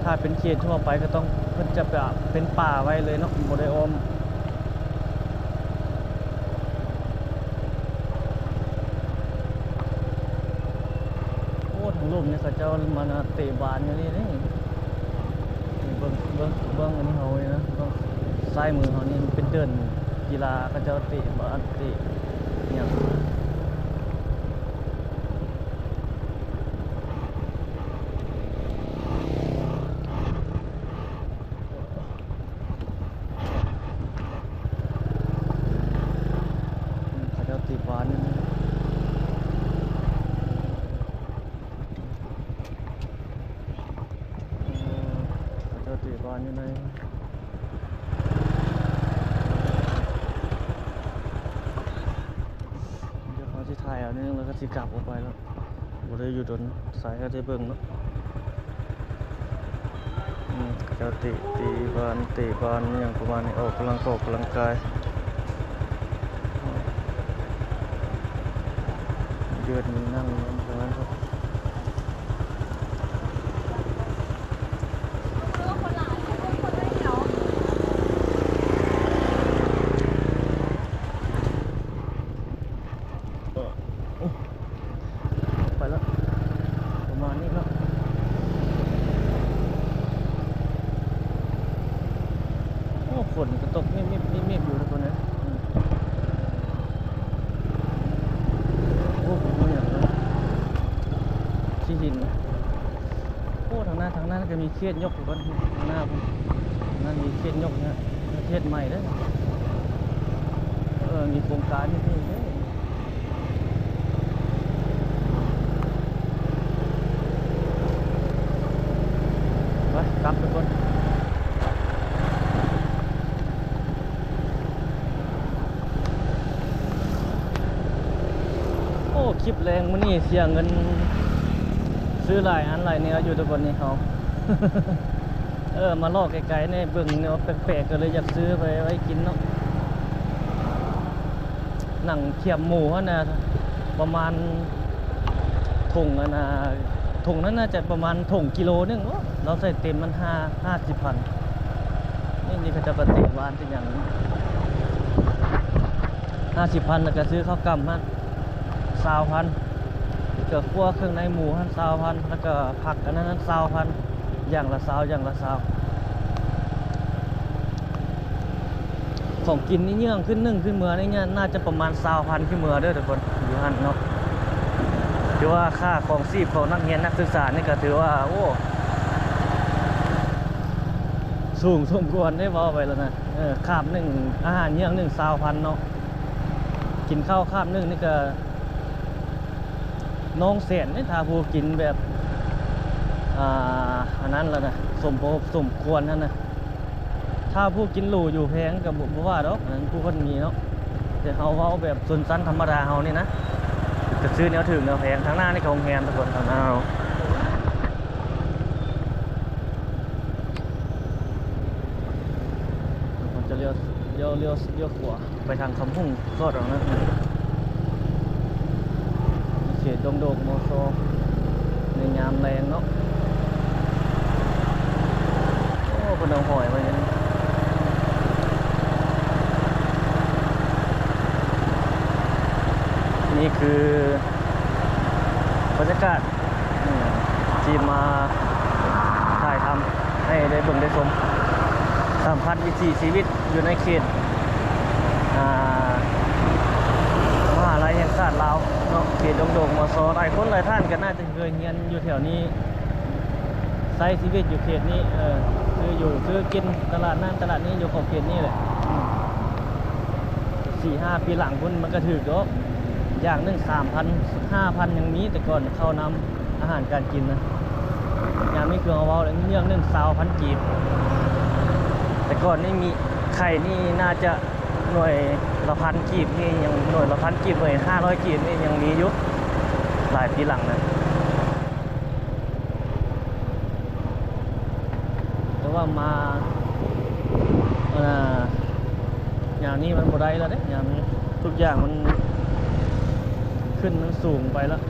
ຖ້າເປັນເຂດທົ່ວໄປກໍຕ້ອງ ເພິ່ນຈະເປັນປ່າໄວ້ເລີຍເນາະ ບໍ່ໄດ້ອ້ອມ. ໂອ້ ທາງລຸ່ມນີ້ເຂົາເຈົ້າມາເຕະບານຢູ່ນີ້ເດ້ ເບິ່ງ ເບິ່ງ ເບິ່ງອັນນີ້ເຮົານີ້ນະ ເບິ່ງຊ້າຍມືເຮົານີ້ ມັນເປັນເດີ່ນກິລາ ເຂົາເຈົ້າເຕະບານເຕະຫຍັງ ເຂົາເຈົ້າຕິດວານຢູ່ນີ້ ເອີ ເຂົາເຈົ້າຕິດວານຢູ່ໃນ ດຽວເຮົາຊິຖ່າຍເອົາໜຶ່ງ ແລ້ວກໍຊິກັບອອກໄປແລ້ວ. ບໍ່ໄດ້ຢູ່ດົນ ສາຍກໍໄດ້ເບິ່ງເນາະ ອືມ ເຂົາເຈົ້າເຕະ ຕີບານ ເຕະບານຫຍັງປະມານນີ້ ອອກກຳລັງ ອອກກຳລັງກາຍ ເດືອດນີ້ນັ່ງຢູ່ນັ້ນເນາະ. ໄປແລ້ວ ປະມານນີ້ເນາະ ໂອ້ ຝົນກໍຕົກມິບໆໆໆຢູ່ທຸກຄົນເອີຍ ອືມ ໂອ້ ບໍ່ຮູ້ຫຍັງເລີຍ ຂີ້ຫີນ. ໂອ້ ທາງໜ້າ ທາງນັ້ນກໍມີເຂດຍົກຄືກັນ ທາງໜ້າພຸ້ນ ທາງນັ້ນມີເຂດຍົກເນາະ ເຂດໃໝ່ເດີ້ ເອີ ມີໂຄງການຢູ່ນີ້ເດີ້ ໄປ ກັບທຸກຄົນ. ໂອ້ ຄລິບແລງມື້ນີ້ເສຍເງິນຊື້ຫຼາຍອັນຫຼາຍແນວຢູ່ທຸກຄົນນີ້ເຮົາ ເອີ ມາເລາະໄກໆແດ່ ເບິ່ງແນວແປກໆ ກໍເລີຍຢາກຊື້ໄປໄວ້ກິນເນາະ ໜັງຂຽບໝູຫັ້ນນະ ປະມານຖົງອັນນະ ຖົງນັ້ນໜ້າຈະປະມານຖົງກິໂລໜຶ່ງ ໂອ້ ລາວໃສ່ເຕັມມັນຫ້າ ຫ້າສິບພັນ ນີ້ ນີ້ເຂົາເຈົ້າກໍເຕະຫວານ ຫຍັງ ຫ້າສິບພັນ ແລ້ວກໍຊື້ເຂົ້າກ່ຳຫັ້ນ ຊາວພັນ ເກືອຂົ້ວເຄື່ອງໃນໝູຫັ້ນ ຊາວພັນ ແລ້ວກໍຜັກອັນນັ້ນ ຊາວພັນ ຢ່າງລະຊາວ ຢ່າງລະຊາວ ຂອງກິນນີ້ເຍືອງຂຶ້ນ ໜຶ່ງຂຶ້ນເມືອນີ້ ໜ້າຈະປະມານຊາວພັນຂຶ້ນເມືອເດີ້ທຸກຄົນ ຢູ່ຫັ້ນເນາະ ຖືວ່າຄ່າຄອງຊີບຂອງນັກຮຽນນັກສຶກສານີ້ກໍຖືວ່າ ໂອ້ ສູງສົມຄວນເດ້ ເວົ້າໄປແລ້ວນະ ເອີ ຄາບໜຶ່ງ ອາຫານເຍືອງໜຶ່ງ ຊາວພັນເນາະ ກິນເຂົ້າຄາບໜຶ່ງນີ້ກໍນ້ອງແສນເດ້ ຖ້າຜູ້ກິນແບບ ອ່າ ອັນນັ້ນລະນະ ສົມ ສົມຄວນຫັ້ນນະ ຖ້າຜູ້ກິນຫຼູຢູ່ແພງກໍບໍ່ ບໍ່ວ່າດອກ ອັນນັ້ນຜູ້ເພິ່ນມີເນາະ ແຕ່ເຮົາເວົ້າແບບຊົນຊັ້ນທຳມະດາເຮົານີ້ນະ ກໍຊື້ແນວຖືກແນວແພງ. ທາງໜ້ານີ້ກໍໂຮງແຮມທຸກຄົນ ທາງໜ້າເຮົາ. ເຮົາຈະລ້ຽວ ລ້ຽວ ລ້ຽວ ລ້ຽວຂວາໄປທາງຄຳຮຸ່ງ ສອດເອົານະ ເຂດດົງໂດກ ມຊ ໃນຍາມແລງເນາະ. ໂອ້ ເພິ່ນເອົາຫອຍມາຢູ່ນີ້. ນີ້ຄືບັນຍາກາດ ອືມ ທີ່ມາຖ່າຍທຳໃຫ້ໄດ້ເບິ່ງໄດ້ຊົມ ສຳຜັດວິຖີຊີວິດຢູ່ໃນເຂດ ອ່າ ມະຫາໄລແຫ່ງຊາດລາວເນາະ ເຂດດົງໂດກ ມຊ. ຫຼາຍຄົນຫຼາຍທ່ານກໍໜ້າຈະເຄີຍຮຽນຢູ່ແຖວນີ້ ໃຊ້ຊີວິດຢູ່ເຂດນີ້ ເອີ ຊື້ຢູ່ຊື້ກິນ ຕະຫຼາດນັ້ນຕະຫຼາດນີ້ ຢູ່ຂອບເຂດນີ້ແຫຼະ. ອືມ ສີ່ຫ້າປີຫຼັງພຸ້ນມັນກໍຖືກດອກ ຢ່າງໜຶ່ງສາມພັນ ຫ້າພັນຍັງມີ ແຕ່ກ່ອນເຂົ້ານຳອາຫານການກິນນະ. ຍາມນີ້ຄືເຮົາເວົ້າແຫຼະ ຢ່າງໜຶ່ງຊາວພັນກີບ. ແຕ່ກ່ອນນີ້ມີໄຂ່ນີ້ໜ້າຈະໜ່ວຍລະພັນກີບນີ້ຍັງ ໜ່ວຍລະພັນກີບ ໜ່ວຍຫ້າຮ້ອຍກີບນີ້ຍັງມີຢູ່ ຫຼາຍປີຫຼັງນະ. ແຕ່ວ່າມາ ອ່າ ຍາມນີ້ມັນບໍ່ໄດ້ແລ້ວເດ້ ຍາມນີ້ທຸກຢ່າງມັນຂຶ້ນ ມັນສູງໄປແລ້ວ.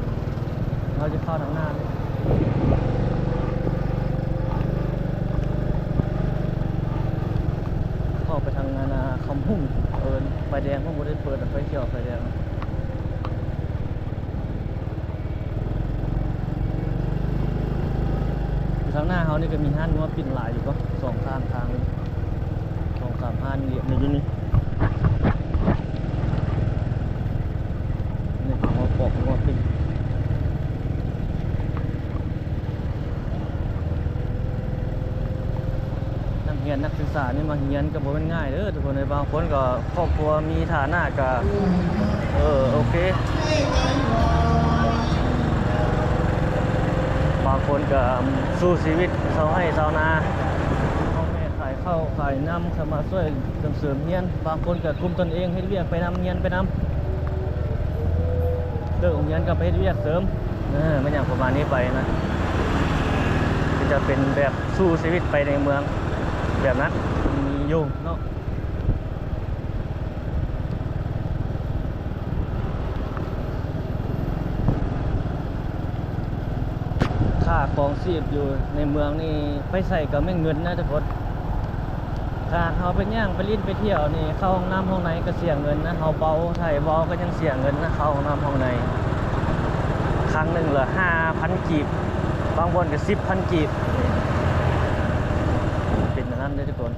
ເຮົາຈະເຂົ້າທາງໜ້າເດ້ ເຂົ້າໄປທາງນັ້ນນະ ຄຳຮຸ່ງ ເອີ ໄຟແດງ ເພິ່ນບໍ່ໄດ້ເປີດ ໄຟຂຽວ ໄຟແດງ. ຢູ່ທາງໜ້າເຮົານີ້ກໍມີຮ້ານງົວປິ່ນຫຼາຍຢູ່ເກາະ ສອງຂ້າງທາງ ສອງສາມຮ້ານລຽນຢູ່ນີ້ ນີ້ງົວປອກ ງົວປີ້ງ. ນັກຮຽນນັກສຶກສານີ້ມາຮຽນກໍບໍ່ແມ່ນງ່າຍເດີທຸກຄົນເອີຍ. ບາງຄົນກໍຄອບຄົວມີຖານະກໍ ເອີ ໂອເຄ ບາງຄົນກໍສູ້ຊີວິດຊາວໄຮ່ຊາວນາ ພໍ່ແມ່ຂາຍເຂົ້າຂາຍນ້ຳ ເຂົ້າມາຊ່ວຍ ເສີມຮຽນ. ບາງຄົນກໍກຸມຕົນເອງ ເຮັດວຽກໄປນຳ ຮຽນໄປນຳ ເລີກໂຮງຮຽນກໍໄປເຮັດວຽກເສີມ ເອີ ແມ່ນຫຍັງປະມານນີ້ໄປນະ ກໍຈະເປັນແບບສູ້ຊີວິດໄປໃນເມືອງແບບນັ້ນ ມີຢູ່ເນາະ. ຄ່າຄອງຊີບຢູ່ໃນເມືອງນີ້ ໄປໃສກໍແມ່ນເງິນນະທຸກຄົນ. ຖ້າຫາກເຮົາໄປຍ່າງໄປຫຼິ້ນໄປທ່ຽວນີ້ ເຂົ້າຫ້ອງນ້ຳຫ້ອງໃນກໍເສຍເງິນນະ, ເຮົາເບົາໄຖເບົາກໍຍັງເສຍເງິນນະ, ເຂົ້າຫ້ອງນ້ຳຫ້ອງໃນ ຄັ້ງໜຶ່ງລະຫ້າພັນກີບ, ບາງບ່ອນກໍສິບພັນກີບ, ເປັນແນວນັ້ນເດ້ທຸກຄົນ.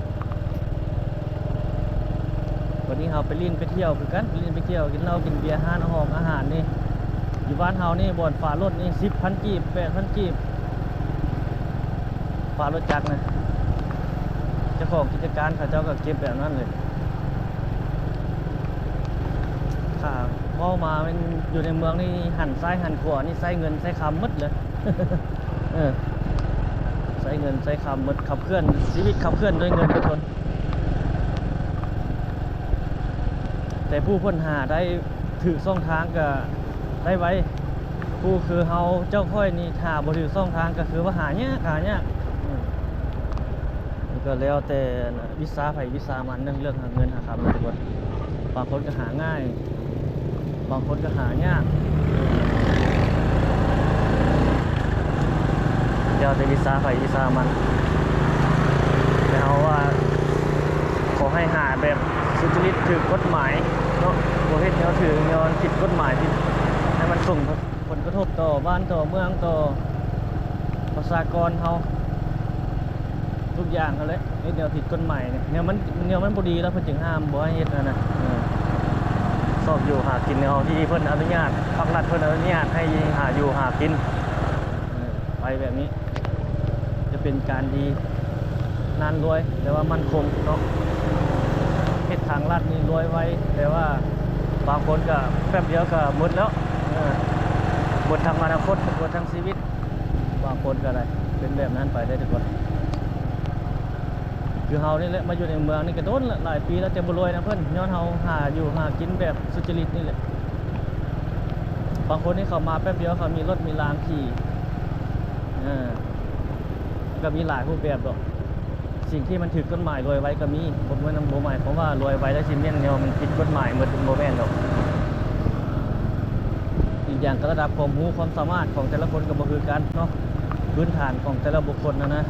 ວັນນີ້ເຮົາໄປຫຼິ້ນໄປທ່ຽວຄືກັນ, ໄປຫຼິ້ນໄປທ່ຽວ ກິນເຫຼົ້າກິນເບຍ ຮ້ານອາຫອງອາຫານນີ້ ຢູ່ບ້ານເຮົານີ້ ບ່ອນຝາລົດນີ້ ສິບພັນກີບ ແປດພັນກີບ ຝາລົດຈັກນະ. ເຈົ້າຂອງກິດຈະການເຂົາເຈົ້າກໍເກັບແບບນັ້ນເລີຍ. ຖ້າເວົ້າມາແມ່ນຢູ່ໃນເມືອງນີ້ ຫັນຊ້າຍຫັນຂວານີ້ ໃຊ້ເງິນໃຊ້ຄຳໝົດເລີຍ. ເອີ ໃຊ້ເງິນໃຊ້ຄຳໝົດ, ຂັບເຄື່ອນ ຊີວິດຂັບເຄື່ອນດ້ວຍເງິນທຸກຄົນ. ແຕ່ຜູ້ເພິ່ນຫາໄດ້ຖືກຊ່ອງທາງກໍໄດ້ໄວ, ຜູ້ຄືເຮົາເຈົ້າຂ້ອຍນີ້ ຖ້າບໍ່ຖືກຊ່ອງທາງກໍຄືວ່າຫາຍາກ ຫາຍາກ. ອືມ ມັນກໍແລ້ວແຕ່ ວິຊາໃຜວິຊາມັນ ເລື່ອງ ເລື່ອງຫາເງິນຫາຄຳທຸກຄົນ. ບາງຄົນກໍຫາງ່າຍ ບາງຄົນກໍຫາຍາກ ແລ້ວແຕ່ວິຊາໃຜວິຊາມັນ. ແຕ່ເຮົາວ່າ ຂໍໃຫ້ຫາແບບສຸດຈະລິດ ຖືກກົດໝາຍເນາະ, ບໍ່ເຮັດແນວຖືກແນວຜິດກົດໝາຍ ຜິດ ໃຫ້ມັນສົ່ງ ຜົນກະທົບຕໍ່ບ້ານຕໍ່ເມືອງ ຕໍ່ປະຊາກອນເຮົາ ທຸກຢ່າງຫັ້ນແຫຼະ. ເຮັດແນວຜິດກົດໝາຍນີ້ ແນວມັນ ແນວມັນບໍ່ດີແລ້ວ ເພິ່ນຈຶ່ງຫ້າມບໍ່ໃຫ້ເຮັດຫັ້ນນະ. ເອີ ຊອກຢູ່ຫາກິນເຮົາທີ່ເພິ່ນອະນຸຍາດ ພາກລັດເພິ່ນອະນຸຍາດໃຫ້ຫາຢູ່ຫາກິນ ເອີ ໄປແບບນີ້ ຈະເປັນການດີ ນານລວຍ ແຕ່ວ່າໝັ້ນຄົງເນາະ. ເຮັດທາງລັດນີ້ລວຍໄວ ແຕ່ວ່າບາງຄົນກໍແປັບດຽວກໍໝົດແລ້ວ ເອີ ໝົດທັງອະນາຄົດ ໝົດທັງຊີວິດ. ບາງຄົນກໍໄດ້ເປັນແບບນັ້ນໄປເດ້ທຸກຄົນ. ຄືເຮົານີ້ແຫຼະ ມາຢູ່ໃນເມືອງນີ້ກໍດົນລະ ຫຼາຍປີແລ້ວ ແຕ່ບໍ່ລວຍນຳເພິ່ນ ຍ້ອນເຮົາຫາຢູ່ຫາກິນແບບສຸດຈະລິດນີ້ແຫຼະ. ບາງຄົນນີ້ເຂົ້າມາແປັບດຽວເຂົາມີລົດມີລາງຂີ່ ເອີ ກໍມີຫຼາຍຮູບແບບດອກ. ສິ່ງທີ່ມັນຖືກກົດໝາຍລວຍໄວກໍມີ ບໍ່ແມ່ນ ບໍ່ໝາຍຄວາມວ່າລວຍໄວແລ້ວຊິແມ່ນແນວມັນຜິດກົດໝາຍໝົດ ບໍ່ແມ່ນດອກ. ອີກຢ່າງກໍລະດັບຄວາມຮູ້ຄວາມສາມາດຂອງແຕ່ລະຄົນກໍບໍ່ຄືກັນເນາະ ພື້ນຖານຂອງແຕ່ລະບຸກຄົນຫັ້ນນະ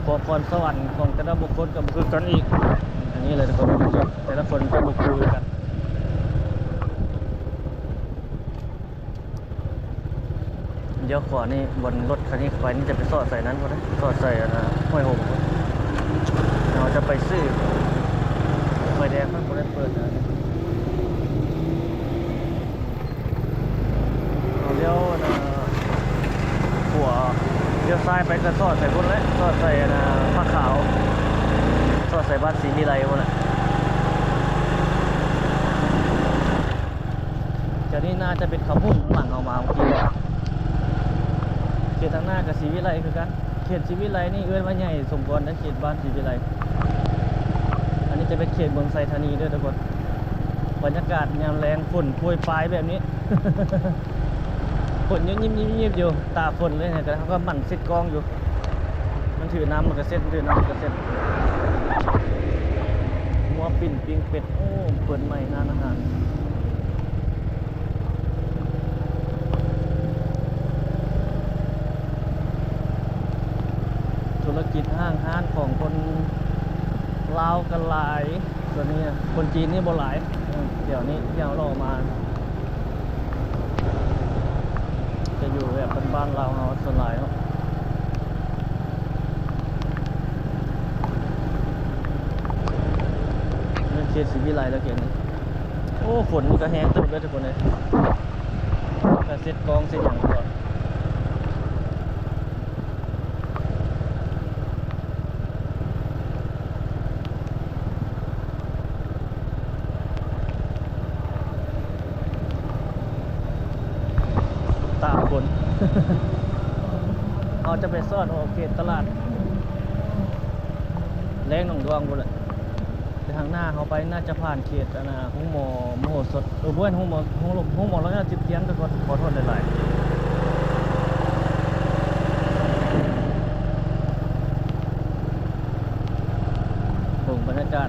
ຄວາມພອນສະຫວັນຂອງແຕ່ລະບຸກຄົນກໍບໍ່ຄືກັນອີກ. ອັນນີ້ແຫຼະທຸກຄົນ ແຕ່ລະຄົນກໍບໍ່ຄືກັນ. ລ້ຽວຂວານີ້ ບ່ອນລົດຄັນນີ້ໄປນີ້ຈະໄປສອດໃສ່ນັ້ນພຸ້ນນະ ສອດໃສ່ອັນນະ ຫ້ວຍຫົງພຸ້ນ. ເຮົາຈະໄປຊື້ ໄຟແດງມັນບໍ່ໄດ້ເປີດນະ. ເຮົາລ້ຽວອັນນະ ຂວາ ລ້ຽວຊ້າຍໄປກໍສອດໃສ່ພຸ້ນແຫຼະ ສອດໃສ່ອັນນະ ຜາຂາວ ສອດໃສ່ບ້ານສີວິໄລພຸ້ນແຫຼະ. ແຖວນີ້ໜ້າຈະເປັນເຂົາໂພດທາງຫຼັງເຮົາມາເມື່ອກີ້. ເຂດທາງໜ້າກໍສີວິໄລຄືກັນ. ເຂດສີວິໄລນີ້ເອີ້ນວ່າໃຫຍ່ສົມຄວນເດ້ ເຂດບ້ານສີວິໄລ. ອັນນີ້ຈະເປັນເຂດເມືອງໄຊທານີເດີທຸກຄົນ. ບັນຍາກາດຍາມແລງຝົນໂປຍປາຍແບບນີ້ ຝົນຍິບໆໆຢູ່ ຕາຝົນເລີຍ ແຕ່ເຮົາກໍໝັ່ນເຊັດກ້ອງຢູ່. ມັນຖືນ້ຳມັນກໍເຊັດ ມັນຖືນ້ຳມັນກໍເຊັດ. ງົວປິ່ນ ປີ້ງເປັດ ໂອ້ ເປີດໃໝ່ຮ້ານອາຫານ. ທຸລະກິດຫ້າງຮ້ານຂອງຄົນລາວກໍຫຼາຍ. ສ່ວນນີ້ຄົນຈີນນີ້ບໍ່ຫຼາຍ ເອີ ແຖວນີ້ທີ່ເຮົາເລາະມາ ຈະຢູ່ແບບບ້ານໆລາວເຮົາສ່ວນຫຼາຍເນາະ. ເຂດສີວິໄລແລ້ວເຂດນີ້. ໂອ້ ຝົນນີ້ກໍແຮງເຕີບເດີທຸກຄົນເອີຍ ກໍເຊັດກ້ອງເຊັດຫຍັງກ່ອນ. ຕາກຝົນ ເຮົາຈະໄປສອດອອກເຂດຕະຫຼາດແລງໜອງດວງພຸ້ນແຫຼະ. ແຕ່ທາງໜ້າເຮົາໄປໜ້າຈະຜ່ານເຂດ ອັນນະ ໂຮງໝໍມະໂຫສົດ ເອີ ບໍ່ແມ່ນໂຮງໝໍ ໂຮງ ໂຮງໝໍລາວຍາວຈິບຕຽມ ແຕ່ກໍຂໍໂທດຫຼາຍໆ. ເບິ່ງບັນຍາກາດ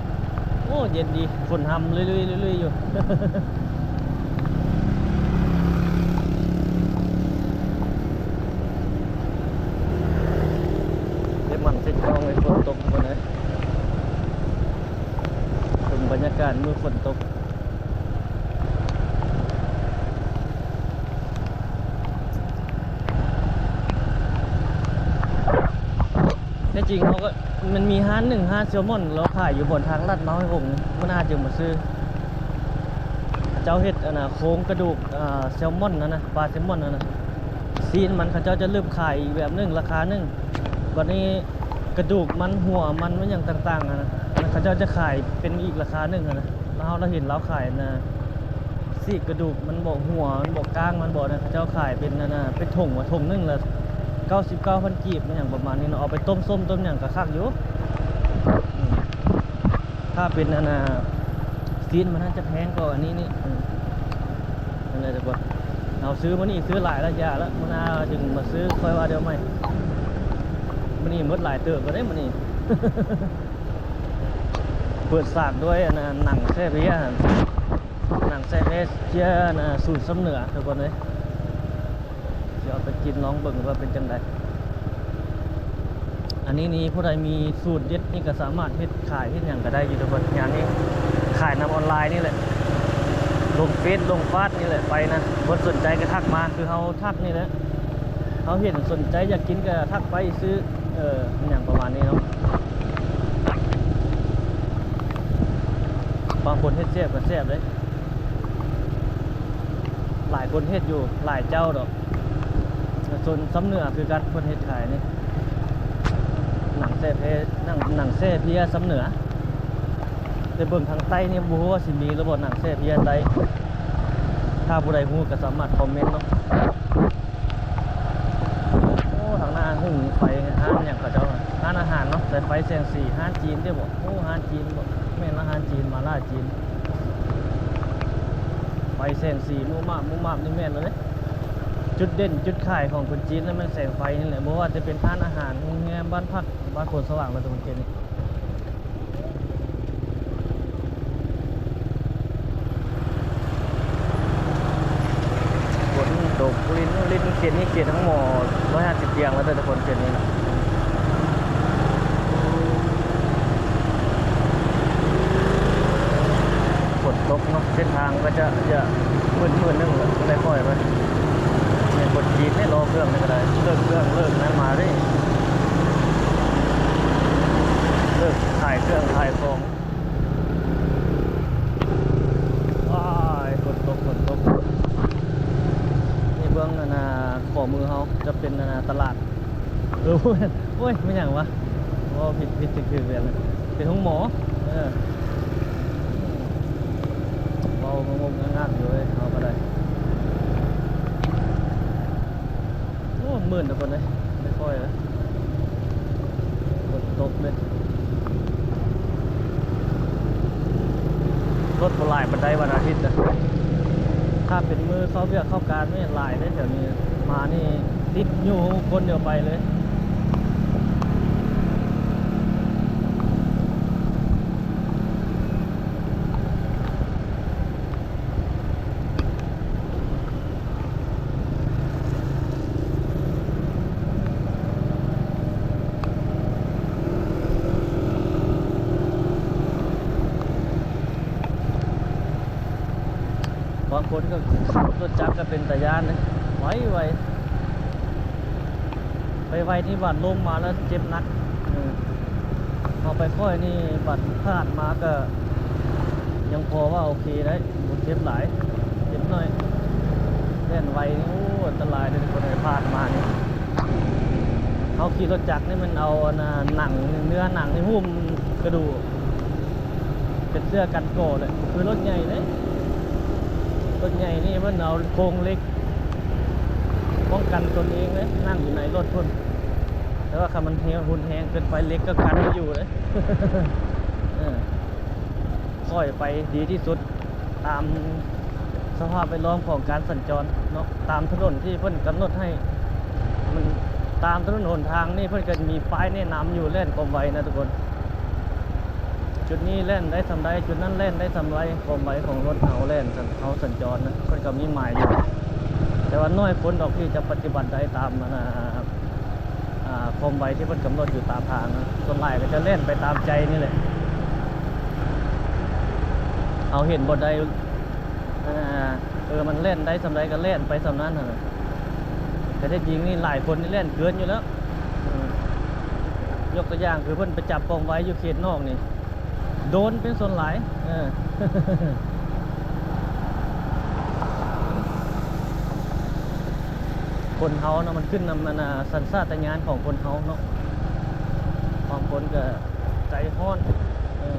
ໂອ້ ເຢັນດີ ຝົນຮຳລຸຍໆ ລຸຍໆຢູ່. ເດມັນຕິດກ້ອງໃນຝົນຕົກພຸ້ນເດ້. ເປັນບັນຍາກາດມື້ຝົນຕົກ ແທ້ຈິງເຮົາກໍ ມັນມີຮ້ານໜຶ່ງ ຮ້ານແຊວມອນ ລາວຂາຍຢູ່ບ່ອນທາງລັດມາຫ້ວຍຫົງ ມື້ໜ້າຈຶ່ງມາຊື້. ເຂົາເຈົ້າເຮັດ ອັນນະ ໂຄງກະດູກ ອ່າ ແຊວມອນຫັ້ນນະ ປາແຊວມອນຫັ້ນນະ ຊີ້ນມັນເຂົາເຈົ້າຈະລຶບຂາຍອີກແບບໜຶ່ງ ລາຄາໜຶ່ງ ບັດນີ້ ກະດູກມັນ ຫົວມັນ ມັນຫຍັງຕ່າງໆຫັ້ນນະ ເຂົາເຈົ້າຈະຂາຍເປັນອີກລາຄາໜຶ່ງຫັ້ນນະ. ລາວ ລາວເຫັນລາວຂາຍນະ ຊີກກະດູກມັນບໍ ຫົວມັນບໍ ກ້າງມັນບໍນະ ເຂົາເຈົ້າຂາຍເປັນອັນນະ ເປັນຖົງວ່າ ຖົງໜຶ່ງລະເກົ້າສິບເກົ້າພັນກີບ ອີຫຍັງປະມານນີ້ເນາະ. ເອົາໄປຕົ້ມສົ້ມຕົ້ມຫຍັງກໍຄັກຢູ່. ອືມ ຖ້າເປັນອັນນະ ຊີ້ນມັນໜ້າຈະແພງກວ່າອັນນີ້ນີ້. ອືມ ນັ້ນແຫຼະທຸກຄົນ ເຮົາຊື້ມື້ນີ້ ຊື້ຫຼາຍລະຢ່າລະ ມື້ໜ້າຈຶ່ງມາຊື້ ຄ່ອຍວ່າດຽວໃໝ່. ມື້ນີ້ໝົດຫຼາຍເຕີບແລ້ວເດ້ມື້ນີ້. ເປີດສາກດ້ວຍອັນນະ ໜັງແຊ່ເພຍ ໜັງແຊ່ເພຍ ອັນນະ ສູດຊຳເໜືອ ທຸກຄົນເອີຍ. ຊິເອົາໄປກິນລອງເບິ່ງວ່າເປັນຈັ່ງໃດ. ອັນນີ້ນີ້ ຜູ້ໃດມີສູດເດັດນີ້ກໍສາມາດເຮັດຂາຍເຮັດຫຍັງກໍໄດ້ຢູ່ທຸກຄົນ. ຍາມນີ້ຂາຍນຳອອນລາຍນີ້ແຫຼະ ລົງເຟສລົງຟາດນີ້ແຫຼະ ໄປນະ ຄົນສົນໃຈກໍທັກມາ ຄືເຮົາທັກນີ້ແຫຼະ. ເຮົາເຫັນສົນໃຈຢາກກິນກໍທັກໄປຊື້ ເອີ ອີຫຍັງປະມານນີ້ເນາະ. ບາງຄົນເຮັດແຊບກໍແຊບເດ້. ຫຼາຍຄົນເຮັດຢູ່ ຫຼາຍເຈົ້າດອກ. ສ່ວນຊຳເໜືອຄືກັນ ເພິ່ນເຮັດຂາຍນີ້ ໜັງແຊ່ເພຍ ໜັງ ໜັງແຊ່ເພຍຊຳເໜືອ. ໄປເບິ່ງທາງໃຕ້ນີ້ ບໍ່ຮູ້ວ່າຊິມີຫຼືບໍ່ ໜັງແຊ່ເພຍໃຕ້. ຖ້າຜູ້ໃດຮູ້ກໍສາມາດຄອມເມັນເນາະ. ໂອ້ ທາງໜ້າຫຸງໄຟ ຮ້ານຫຍັງເຂົາເຈົ້າ ຮ້ານອາຫານເນາະ ສາຍໄຟແສງສີ. ຮ້ານຈີນຕິບໍ? ໂອ້ ຮ້ານຈີນບໍ? ແມ່ນລະ ຮ້ານຈີນ ໝາລ່າຈີນ. ໄຟແສງສີມຸມາບມຸມາບນີ້ແມ່ນແລ້ວເດ້. ຈຸດເດັ່ນຈຸດຂາຍຂອງຄົນຈີນນັ້ນແມ່ນແສງໄຟນີ້ແຫຼະ, ບໍ່ວ່າຈະເປັນຮ້ານອາຫານ, ໂຮງແຮມ, ບ້ານພັກ, ບ້ານໂພນສະຫວ່າງ ແລ້ວແຕ່ຄົນເຂດນີ້. ຝົນຕົກລິນລິນ ເຂດນີ້ເຂດທາງໝໍຮ້ອຍຫ້າສິບຕຽງແລ້ວເດີທຸກຄົນ ເຂດນີ້ນະ. ຝົນຕົກເນາະ ເສັ້ນທາງກໍຈະ ຈະມືດໆໜຶ່ງແຫຼະ ບໍ່ໄດ້ຄ່ອຍໄປ. ແມ່ນຄົນຈີນນີ້ລໍເຄື່ອງນີ້ກໍໄດ້ ເລີກເຄື່ອງເລີກນັ້ນມາເດ້ ເລີກຂາຍເຄື່ອງຂາຍຂອງ. ວ້າຍ ຝົນຕົກ ຝົນຕົກ. ນີ້ເບິ່ງອັນນ່າ ຂໍມືເຮົາຈະເປັນອັນນ່າຕະຫຼາດ. ເອີ ໂອ້ຍ ແມ່ນຫຍັງວະ ເວົ້າຜິດ ຜິດຖືກໆແບບນັ້ນ ເປັນໂຮງໝໍ. ເອີ ເວົ້າງົກໆງັກໆຢູ່ເວີຍ ເຮົາກໍໄດ້. ໂອ້ ມື່ນທຸກຄົນເອີຍ ໄດ້ຄ່ອຍແລ້ວ ຝົນຕົກເລີຍ. ລົດບໍ່ຫຼາຍປານໃດວັນອາທິດນະ, ຖ້າເປັນມື້ເຂົ້າວຽກເຂົ້າການນີ້ຫຼາຍເດ້ແຖວນີ້. ມານີ້ຕິດຢູ່ຄົນດຽວໄປເລີຍ. ບາງຄົນກໍ ລົດຈັກກໍເປັນຕາຢ້ານເດ້ ໄວໆ. ໄປໄວນີ້ບາດລົງມາແລ້ວເຈັບໜັກ. ເອີ ເອົາໄປຂ້ອຍນີ້ບາດພາດມາກໍຍັງພໍວ່າໂອເຄໄດ້ ບໍ່ເຈັບຫຼາຍ ເຈັບໜ້ອຍ. ແລ່ນໄວນີ້ ໂອ້ ອັນຕະລາຍເດ້ ຄົນໄດ້ພາດມານີ້. ເຮົາຂີ່ລົດຈັກນີ້ມັນເອົາອັນນ່າ ໜັງ ເນື້ອໜັງນີ້ຫຸ້ມກະດູກ ເປັນເສື້ອກັນກໍແຫຼະ ຄືລົດໃຫຍ່ເດ້. ລົດໃຫຍ່ນີ້ເພິ່ນເອົາໂຄງເຫຼັກປ້ອງກັນຕົນເອງເດ້ ນັ່ງຢູ່ໃນລົດພຸ້ນ. ແຕ່ວ່າຄັນມັນແຮງ ຮຸນແຮງເກີນໄປ ເຫຼັກກໍກັນບໍ່ຢູ່ເດ້. ເອີ ຄ່ອຍໄປດີທີ່ສຸດ ຕາມສະພາບແວດລ້ອມຂອງການສັນຈອນເນາະ ຕາມຖະໜົນທີ່ເພິ່ນກຳນົດໃຫ້. ມັນ ຕາມຖະໜົນຫົນທາງນີ້ເພິ່ນກໍມີປ້າຍແນະນຳຢູ່ ແລ່ນຄວາມໄວນະທຸກຄົນ. ຈຸດນີ້ແລ່ນໄດ້ສ່ຳໃດ ຈຸດນັ້ນແລ່ນໄດ້ສ່ຳໃດ ຄວາມໄວຂອງລົດເຮົາແລ່ນ ເຮົາສັນຈອນນະ ເພິ່ນກໍມີໝາຍຢູ່. ແຕ່ວ່າໜ້ອຍຄົນດອກທີ່ຈະປະຕິບັດໄດ້ຕາມ ອັນນ່າ ອ່າ ຄວາມໄວທີ່ເພິ່ນກຳນົດຢູ່ຕາມທາງນະ. ສ່ວນຫຼາຍກໍຈະແລ່ນໄປຕາມໃຈນີ້ແຫຼະ ເຮົາເຫັນບ່ອນໃດ ອ່າ ເອີ ມັນແລ່ນໄດ້ສ່ຳໃດກໍແລ່ນໄປສ່ຳນັ້ນຫັ້ນນະ. ແຕ່ແທ້ຈິງນີ້ຫຼາຍຄົນນີ້ແລ່ນເກີນຢູ່ແລ້ວ. ເອີ ຍົກຕົວຢ່າງຄືເພິ່ນໄປຈັບຄວາມໄວຢູ່ເຂດນອກນີ້ ໂດນເປັນສ່ວນຫຼາຍ. ເອີ ຄົນເຮົາເນາະ ມັນຂຶ້ນນຳ ອັນນ່າ ສັນຊາດຕະຍານຂອງຄົນເຮົາເນາະ. ບາງຄົນກໍ ໃຈຮ້ອນ ເອີ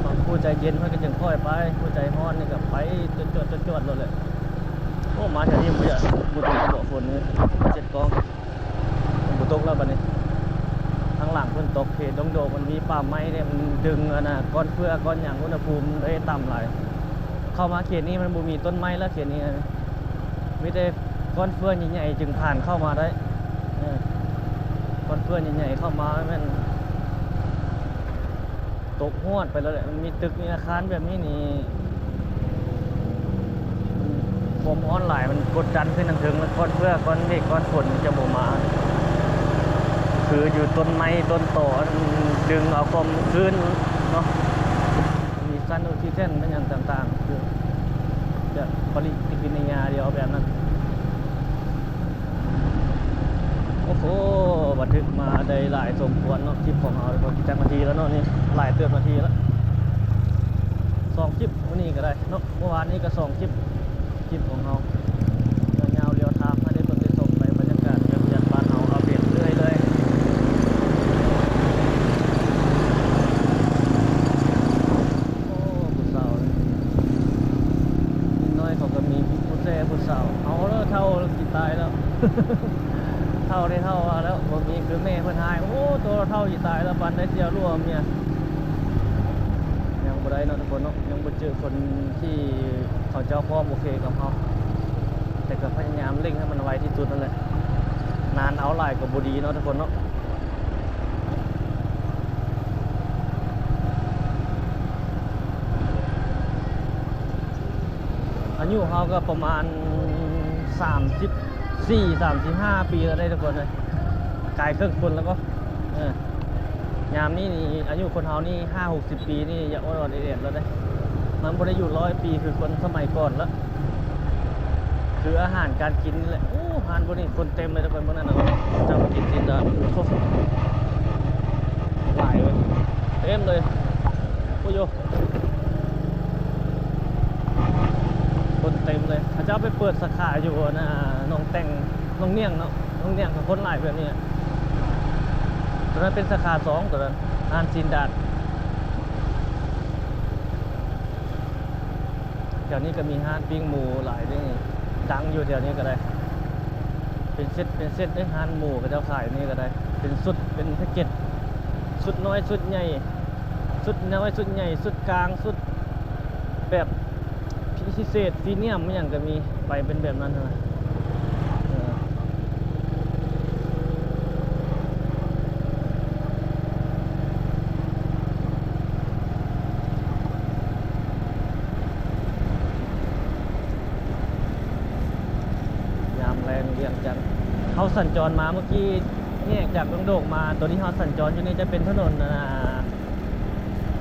ບາງຜູ້ໃຈເຢັນເພິ່ນກໍຈຶ່ງຄ່ອຍໄປ ຜູ້ໃຈຮ້ອນນີ້ກໍໄປຈວດໆໆໂລດແຫຼະ. ໂອ້ ມາແຖວນີ້ບໍ່ຢາກ ບໍ່ຕົກບໍ່ຝົນນີ້ ເຈັດກອງ ຝົນບໍ່ຕົກແລ້ວບັດນີ້. ທາງຫຼັງເພິ່ນຕົກເຂດດົງໂດກ ມັນມີປ່າໄມ້ເດ້ ມັນດຶງອັນນ່າ ກ້ອນເຟືອກ້ອນຫຍັງ ອຸນຫະພູມໄດ້ຕ່ຳຫຼາຍ. ເຂົ້າມາເຂດນີ້ມັນບໍ່ມີຕົ້ນໄມ້ແລ້ວ ເຂດນີ້ ມີແຕ່ກ້ອນເຟືອໃຫຍ່ໆຈຶ່ງຜ່ານເຂົ້າມາໄດ້. ເອີ ກ້ອນເຟືອໃຫຍ່ໆເຂົ້າມາແມ່ນຕົກຮວດໄປແລ້ວແຫຼະ. ມັນມີຕຶກມີອາຄານແບບນີ້ນີ້ ຄວາມຮ້ອນຫຼາຍມັນກົດດັນຂຶ້ນທາງເທິງ ແລ້ວກ້ອນເຟືອກ້ອນເມກກ້ອນຝົນມັນຈະບໍ່ມາ ຄືຢູ່ຕົ້ນໄມ້ຕົ້ນຕໍ ອັນດຶງເອົາຄວາມຊື້ນເນາະ. ມີຊັ້ນອອກຊີເຈນ ແມ່ນຫຍັງຕ່າງໆ ຄືຈະປະຕິກິລິຍາດຽວແບບນັ້ນ. ໂອ້ໂຫ ບັນທຶກມາໄດ້ຫຼາຍສົມຄວນເນາະ ຄລິບຂອງເຮົາ ຈັກນາທີແລ້ວເນາະນີ້ ຫຼາຍເຕີບນາທີແລ້ວ ສອງຄລິບມື້ນີ້ກໍໄດ້ເນາະ ເມື່ອວານນີ້ກໍສອງຄລິບ ຄລິບຂອງເຮົາ ຍາວໆລຽວທາງ ໃຫ້ໄດ້ເບິ່ງໄດ້ຊົມໄປ ບັນຍາກາດວຽງຈັນບ້ານເຮົາ ອັບເດດເລື້ອຍໆ. ໂອ້ ຜູ້ສາວ ເດັກນ້ອຍເຂົາກໍມີຜູ້ແຊຜູ້ສາວ ເອົາເດີ ເຖົ້າຊິຕາຍແລ້ວ ເຖົ້າໄດ້ເຖົ້າວ່າແລ້ວ ບໍ່ມີຄືແມ່ເພິ່ນຮ້າຍ ໂອ້ ໂຕເຖົ້າຊິຕາຍແລ້ວ ປານໃດຊິເອົາລູກເອົາເມຍ ຍັງ ບໍ່ໄດ້ເນາະທຸກຄົນເນາະ, ຍັງບໍ່ເຈີຄົນທີ່ເຂົາເຈົ້າພ້ອມໂອເຄກັບເຮົາ, ແຕ່ກໍພະຍາຍາມເລັ່ງໃຫ້ມັນໄວທີ່ສຸດນັ້ນແຫຼະ. ນານເອົາຫຼາຍກໍບໍ່ດີເນາະທຸກຄົນເນາະ. ອາຍຸເຮົາກໍປະມານສາມສິບສີ່ ສາມສິບຫ້າປີແລ້ວເດ້ທຸກຄົນເອີຍ, ກາຍເຄິ່ງຄົນແລ້ວກໍ ເອີ ຍາມນີ້ນີ້ ອາຍຸຄົນເຮົານີ້ຫ້າຫົກສິບປີນີ້ ຢາກອອດໆແອດໆແລ້ວເດ້, ມັນບໍ່ໄດ້ຢູ່ຮ້ອຍປີຄືຄົນສະໄໝກ່ອນລະ. ຄືອາຫານການກິນນີ້ແຫຼະ. ໂອ້ ຮ້ານພວກນີ້ຄົນເຕັມເລີຍທຸກຄົນ, ເບິ່ງນັ້ນນະ ເຈົ້າມາກິນຊີ້ນດາດ ໂອ້ ຫຼາຍເວີຍ ເຕັມເລີຍ. ໂອ້ໂຍ ຄົນເຕັມເລີຍ. ເຂົາເຈົ້າໄປເປີດສາຂາຢູ່ ອັນນ່າ ໜອງແຕ່ງ ໜອງໜ້ຽງເນາະ, ໜອງໜ້ຽງກໍຄົນຫຼາຍແບບນີ້. ຕົວນັ້ນເປັນສາຂາສອງ ຕົວນັ້ນ ຮ້ານຊີ້ນດາດ. ແຖວນີ້ກໍມີຮ້ານປີ້ງໝູຫຼາຍເດ້, ດັງຢູ່ແຖວນີ້ກໍໄດ້. ເປັນເຊັດ ເປັນເຊັດເດ້, ຮ້ານໝູເຂົາເຈົ້າຂາຍນີ້ກໍໄດ້, ເປັນຊຸດ ເປັນແພັກເກັດ, ຊຸດນ້ອຍ ຊຸດໃຫຍ່ ຊຸດນ້ອຍ ຊຸດໃຫຍ່ ຊຸດກາງ ຊຸດແບບພິເສດ ພຣີມຽມ ອີ່ຫຍັງກໍມີ, ໄປເປັນແບບນັ້ນຫັ້ນນະ. ເອີ ຍາມແລງວຽງຈັນ. ເຮົາສັນຈອນມາເມື່ອກີ້ ແຍກຈາກດົງໂດກມາ, ຕົວທີ່ເຮົາສັນຈອນຢູ່ນີ້ຈະເປັນຖະໜົນ ອ່າ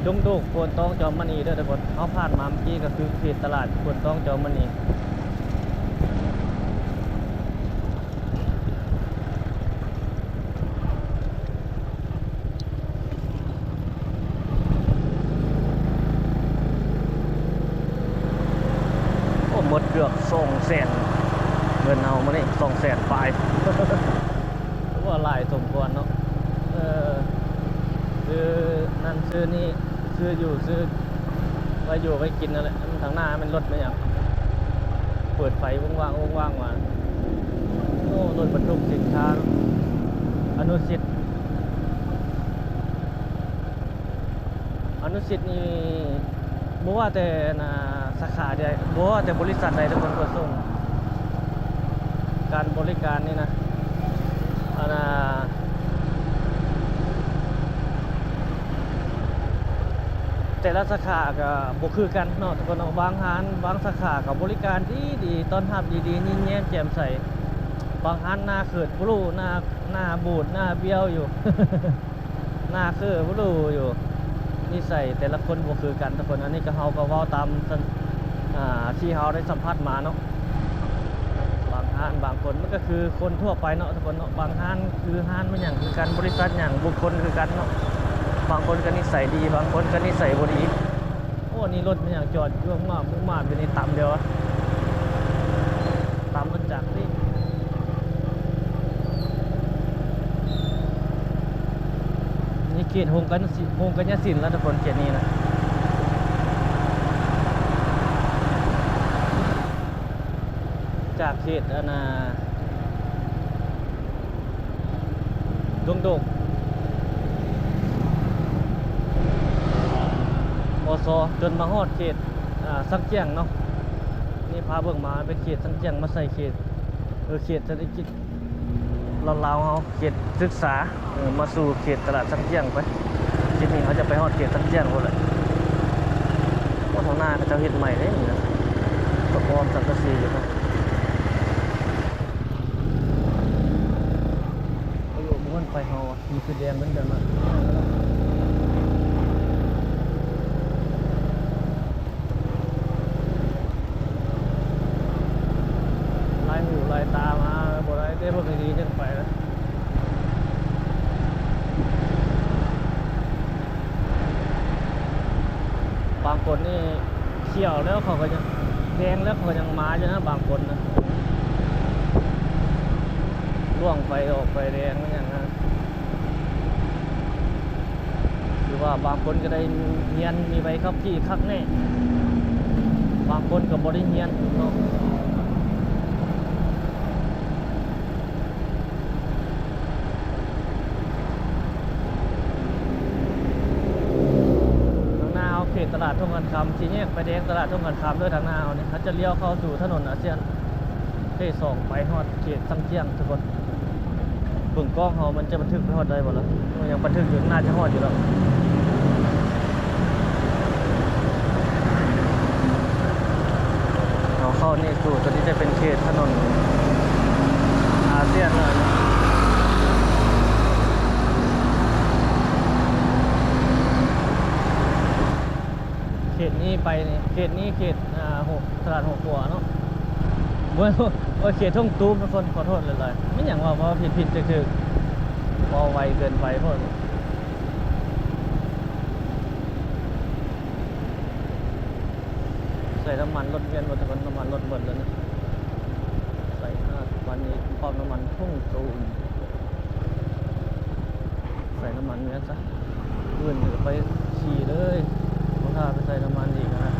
ດົງໂດກ ໂພນຕ້ອງ ຈອມມະນີເດີທຸກຄົນ. ເຮົາຜ່ານມາເມື່ອກີ້ກໍຄືເຂດຕະຫຼາດໂພນຕ້ອງ ຈອມມະນີ. ໂອ້ ໝົດເກືອບສອງແສນ ເງິນເຮົາມື້ນີ້ສອງແສນປາຍ. ຖືວ່າຫຼາຍສົມຄວນເນາະ. ເອີ ຊື້ນັ້ນຊື້ນີ້ ຊື້ຢູ່ຊື້ໄວ້ຢູ່ໄວ້ກິນນັ້ນແຫຼະ. ທາງໜ້າແມ່ນລົດແມ່ນຫຍັງ ເປີດໄຟວົງວ່າງວົງວ່າງມາ. ໂອ້ ລົດບັນທຸກສິນຄ້າ ອະນຸສິດ ອະນຸສິດນີ້ ບໍ່ວ່າແຕ່ ອັນນ່າ ສາຂາໃດ ບໍ່ວ່າແຕ່ບໍລິສັດໃດ ທຸກຄົນກໍສົ່ງ. ການບໍລິການນີ້ນະ ອັນນ່າ ແຕ່ລະສາຂາກໍບໍ່ຄືກັນເນາະ ທຸກຄົນເນາະ. ບາງຮ້ານ ບາງສາຂາກໍບໍລິການດີໆ ຕ້ອນຮັບດີໆ ຍິ້ມແຍ້ມແຈ່ມໃສ. ບາງຮ້ານໜ້າເຂີດບລູ ໜ້າ ໜ້າບູດ ໜ້າບ້ຽວຢູ່. ໜ້າຄືບລູຢູ່. ນິໄສແຕ່ລະຄົນບໍ່ຄືກັນທຸກຄົນ. ອັນນີ້ກໍ ເຮົາກໍເວົ້າຕາມ ອ່າ ທີ່ເຮົາໄດ້ສຳຜັດມາເນາະ. ບາງຮ້ານບາງຄົນມັນກໍຄືຄົນທົ່ວໄປເນາະທຸກຄົນເນາະ. ບາງຮ້ານຄືຮ້ານແມ່ນຫຍັງຄືກັນ, ບໍລິສັດຫຍັງ, ບຸກຄົນຄືກັນເນາະ. ບາງຄົນກໍນິໄສດີ, ບາງຄົນກໍນິໄສບໍ່ດີ. ໂອ້ ນີ້ລົດແມ່ນຫຍັງຈອດຢູ່ໝາບໝາບຢູ່ນີ້ ຕຳແລ້ວ ຕຳລົດຈັກນີ້. ນີ້ເຂດໂຮງກັນຍະສິນ ໂຮງກັນຍະສິນລະທຸກຄົນ ເຂດນີ້ນະ. ຈາກເຂດ ອັນນ່າ ດົງໂດກ ມຊ ຈົນມາຮອດເຂດ ອ່າ ຊັງຈຽງເນາະ. ນີ້ພາເບິ່ງມາເປັນເຂດຊັງຈຽງ ມາໃສ່ເຂດ ເອີ ເຂດເສດຖະກິດລາວໆເຮົາ ເຂດສຶກສາ ເອີ ມາສູ່ເຂດຕະຫຼາດຊັງຈຽງໄປ. ຄລິບນີ້ເຮົາຈະໄປຮອດເຂດຊັງຈຽງພຸ້ນແຫຼະ. ໂອ້ ທາງໜ້າເຂົາເຈົ້າເຮັດໃໝ່ເດ້ນີ້ນະ ກະອ້ອມສັງກະສີຢູ່ພຸ້ນ. ໂອ້ໂຫ ບໍ່ແມ່ນໄຟເຮົາ ມັນຄືແດງເປັນແບບນັ້ນ. ລາຍຫູລາຍຕາມາບໍ່ໄດ້ເດ້ ເບິ່ງດີໆຈັ່ງໄປ. ບາງຄົນນີ້ຂຽວແລ້ວເຂົາກໍຍັງ ແດງແລ້ວເຂົາກໍຍັງມາຢູ່ນະ ບາງຄົນນະ. ລ່ວງໄຟອອກໄຟແດງຫຍັງນະ. ຫຼືວ່າບາງຄົນກໍໄດ້ຮຽນ ມີໃບຂັບຂີ່ຄັກແນ່, ບາງຄົນກໍບໍ່ໄດ້ຮຽນເນາະ. ຂ້າງໜ້າເຮົາເຂດ ຕະຫຼາດທົ່ງຄຳຄາມ ສີ່ແຍກໄຟແດງຕະຫຼາດທົ່ງຄຳຄາມເດີ ທາງໜ້າເຮົານີ້ ເຮົາຈະລ້ຽວເຂົ້າສູ່ຖະໜົນອາຊຽນເລກສອງ ໄປຮອດເຂດຊາງຈຽງທຸກຄົນ. ເບິ່ງກ້ອງເຮົາມັນຈະບັນທຶກໄປຮອດໄດ້ບໍ່ລະ? ໂອ້ ຍັງບັນທຶກຢູ່ ໜ້າຈະຮອດຢູ່ດອກ. ເຮົາເຂົ້ານີ້ສູ່ ຕົວນີ້ຈະເປັນເຂດຖະໜົນອາຊຽນເນາະ. ເຂດນີ້ໄປນີ້ ເຂດນີ້ເຂດ ອ່າ ຫົວ ຕະຫຼາດຫົວຂົວເນາະ. ໂອ້ຍ ໂອ້ຍ ເຂດທົ່ງຕູມທຸກຄົນ ຂໍໂທດຫຼາຍໆ. ແມ່ນຫຍັງວະ ເວົ້າຜິດໆຖືກໆ ເວົ້າໄວເກີນໄປໂພດ. ໃສ່ນ້ຳມັນລົດແມ່ນບໍ່ທຸກຄົນ? ນ້ຳມັນລົດເບິດແລ້ວນີ້. ໃສ່ຂະໜາດປານນີ້ ປ້ຳນ້ຳມັນທົ່ງຕູມ. ໃສ່ນ້ຳມັນແມ່ນຊະ ອື່ນກໍໄປຂີ່ເລີຍ ບໍ່ຖ້າໄປໃສ່ນ້ຳມັນອີກນະ.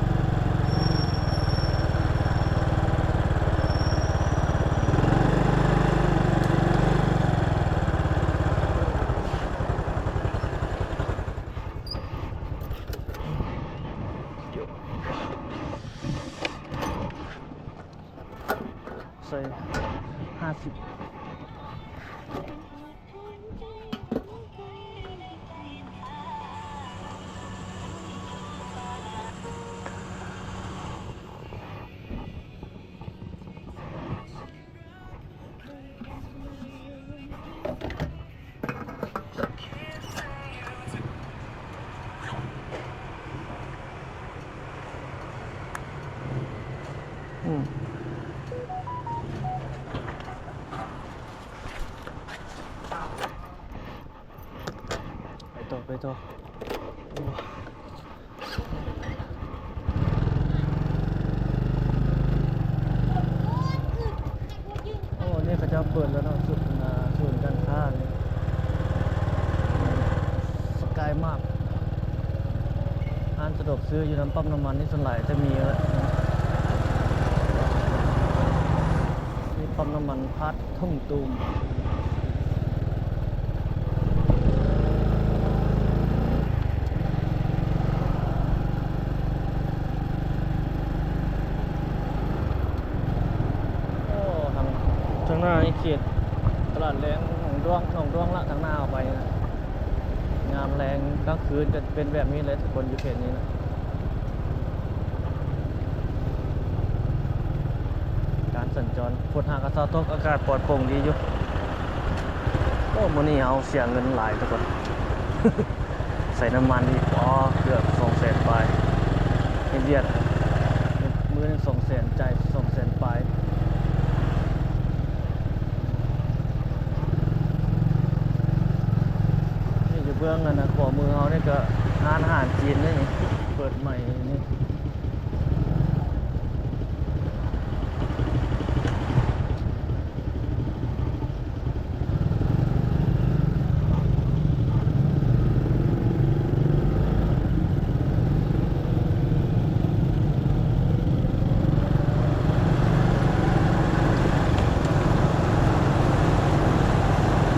ໃສ່ຫ້າສິບ. ອືມ ໄປຕໍ່ ໄປຕໍ່. ໂອ້ ໂອ້ ນີ້ເຂົາເຈົ້າເປີດແລ້ວເນາະ ສູນ ອ່າ ສູນການຄ້ານີ້ ສະກາຍມາດ ຮ້ານສະດວກຊື້ຢູ່ນຳປ້ຳນ້ຳມັນນີ້ ສ່ວນຫຼາຍຈະມີແລ້ວ ນີ້ປ້ຳນ້ຳມັນພາດ ທົ່ງຕູມ. ໂອ້ ທາງ ທາງໜ້ານີ້ເຂດຕະຫຼາດແລງໜອງດ້ວງ ໜອງດ້ວງລະ ທາງໜ້າເຮົາໄປນະ. ຍາມແລງກາງຄືນກໍເປັນແບບນີ້ແຫຼະທຸກຄົນ ຢູ່ເຂດນີ້ນະ. ການສັນຈອນ ຝົນຫາກະເຊົາຕົກ ອາກາດປອດໂປ່ງດີຢູ່. ໂອ້ ມື້ນີ້ເຮົາເສຍເງິນຫຼາຍທຸກຄົນ ໃສ່ນ້ຳມັນອີກ ອໍ ເກືອບສອງແສນປາຍ ເຮັດວຽກມື້ໜຶ່ງສອງແສນ ຈ່າຍສອງແສນປາຍ. ນີ້ຢູ່ເບື້ອງອັນນະ ຂວາມືເຮົານີ້ກະຮ້ານອາຫານຈີນເດ້ນີ້ ເປີດໃໝ່ນີ້.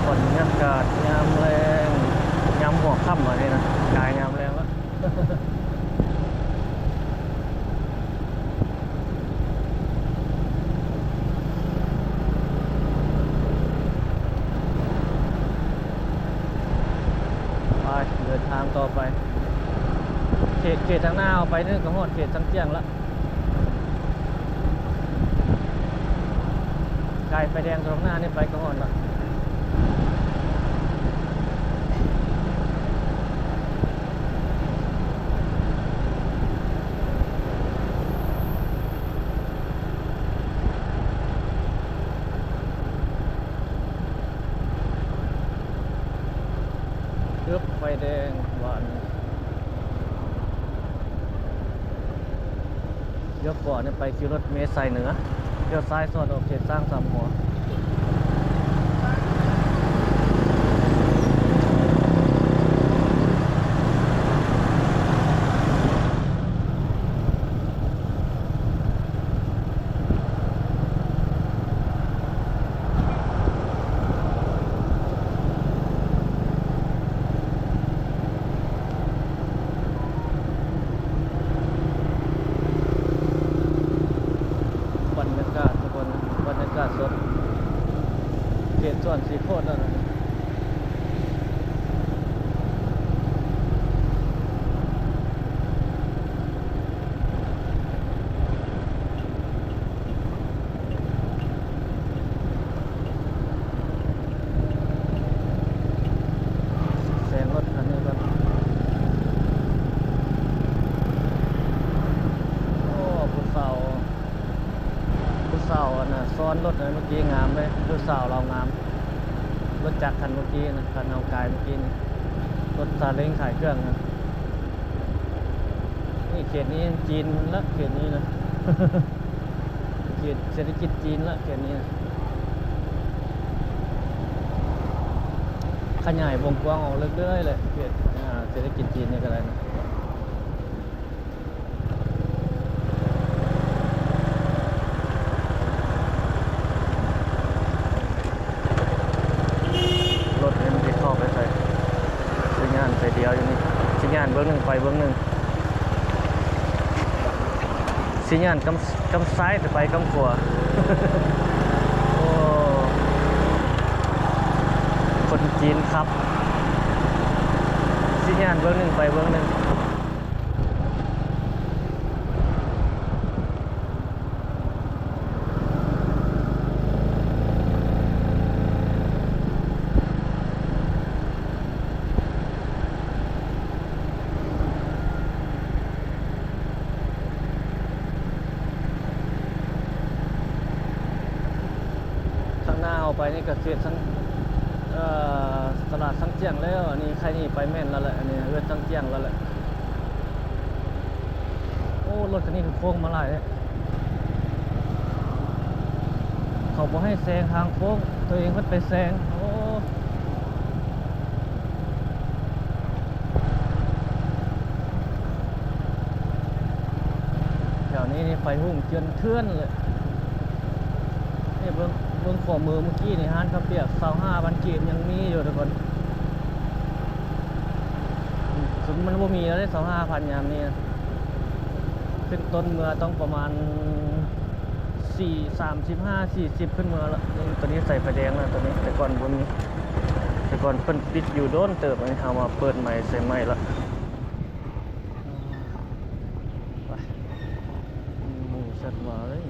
ບັນຍາກາດຍາມແລງ ຍາມຫົວຄ່ຳ ອັນນີ້ນະ ກາຍຍາມແລງແລ້ວ. ໄປ ເດີນທາງຕໍ່ໄປ ເຂດ ເຂດທາງໜ້າເຮົາໄປນີ້ກໍຮອດເຂດຊາງຈຽງລະ. ກາຍໄຟແດງຕາງໜ້ານີ້ໄປກໍຮອດລະ. ເອີບ ໄຟແດງບາດນີ້. ລ້ຽວຂວານີ້ໄປຄິວລົດເມສາຍເໜືອ, ລ້ຽວຊ້າຍສອດອອກເຂດຊ້າງສາມຫົວ. ເ ກີ້ງາມເດ້ ລູກສາວລາວງາມ. ລົດຈັກຄັນເມື່ອກີ້ນະ ຄັນເຮົາກາຍເມື່ອກີ້ນີ້ ລົດຊາເລັງຂາຍເຄື່ອງນະ. ນີ້ເຂດນີ້ຈີນລະ ເຂດນີ້ນະ ເຂດເສດຖະກິດຈີນລະ ເຂດນີ້ນະ. ຂະຫຍາຍວົງກວ້າງອອກເລື້ອຍໆແຫຼະ ເຂດ ອ່າ ເສດຖະກິດຈີນນີ້ກະໄດ້ນະ. ລົດນີ້ມັນຊິເຂົ້າໄປໃສ? ສັນຍານໄຟດຽວຢູ່ນີ້ ສັນຍານເບື້ອງໜຶ່ງໄປເບື້ອງໜຶ່ງ ສັນຍານກຳ ກຳຊ້າຍແຕ່ໄປກຳຂວາ. ໂອ້ ຄົນຈີນຂັບ ສັນຍານເບື້ອງໜຶ່ງໄປເບື້ອງໜຶ່ງ. ຂ້າງໜ້າເຮົາໄປນີ້ກະເຂດສັງ ເອີ ຕະຫຼາດສັງຈຽງແລ້ວ. ອັນນີ້ໄຄນີ້ໄປແມ່ນແລ້ວແຫຼະ ອັນນີ້ເຮືອນສັງຈຽງແລ້ວແຫຼະ. ໂອ້ ລົດຄັນນີ້ຄືໂຄ້ງມາຫຼາຍແທ້ ເຂົາບໍ່ໃຫ້ແຊງທາງໂຄ້ງ ໂຕເອງພັດໄປແຊງ. ໂອ້ ແຖວນີ້ນີ້ໄຟຫຸ້ງເຈື່ອນເຖື່ອນເລີຍ. ນີ້ເບິ່ງ ເບິ່ງຂວາມືເມື່ອກີ້ນີ້ ຮ້ານເຂົ້າປຽກຊາວຫ້າພັນກີບຍັງມີຢູ່ທຸກຄົນ. ມັນບໍ່ມີແລ້ວເດ້ ຊາວຫ້າພັນຍາມນີ້ນະ ຂຶ້ນຕົ້ນເມື່ອຕ້ອງປະມານສີ່ ສາມສິບຫ້າ ສີ່ສິບຂຶ້ນເມືອລະ. ນີ້ ໂຕນີ້ໃສ່ໄຟແດງແລ້ວ ໂຕນີ້ ແຕ່ກ່ອນບໍ່ມີ ແຕ່ກ່ອນເພິ່ນປິດຢູ່ດົນເຕີບ. ອັນນີ້ເຮົາມາເປີດໃໝ່ ໃສ່ໃໝ່ລະ. ໄປ ໝູສັດໝາເລີຍ.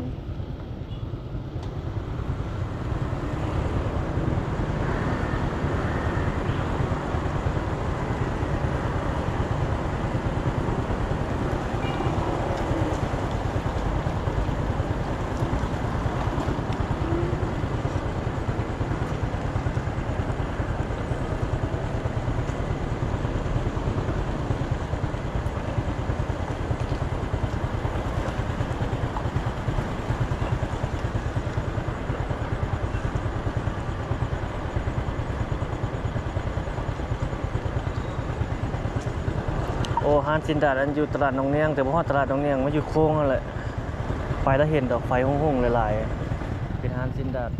ໂອ້ ຮ້ານຊີ້ນດາດອັນຢູ່ຕະຫຼາດໜອງນຽງ ແຕ່ບໍ່ຮອດຕະຫຼາດໜອງນຽງ ມາຢູ່ໂຄ້ງຫັ້ນແຫຼະ. ໄປແລ້ວເຫັນດອກໄຟຮຸ່ງໆຫຼາຍໆ ເປັນຮ້ານຊີ້ນດາດ.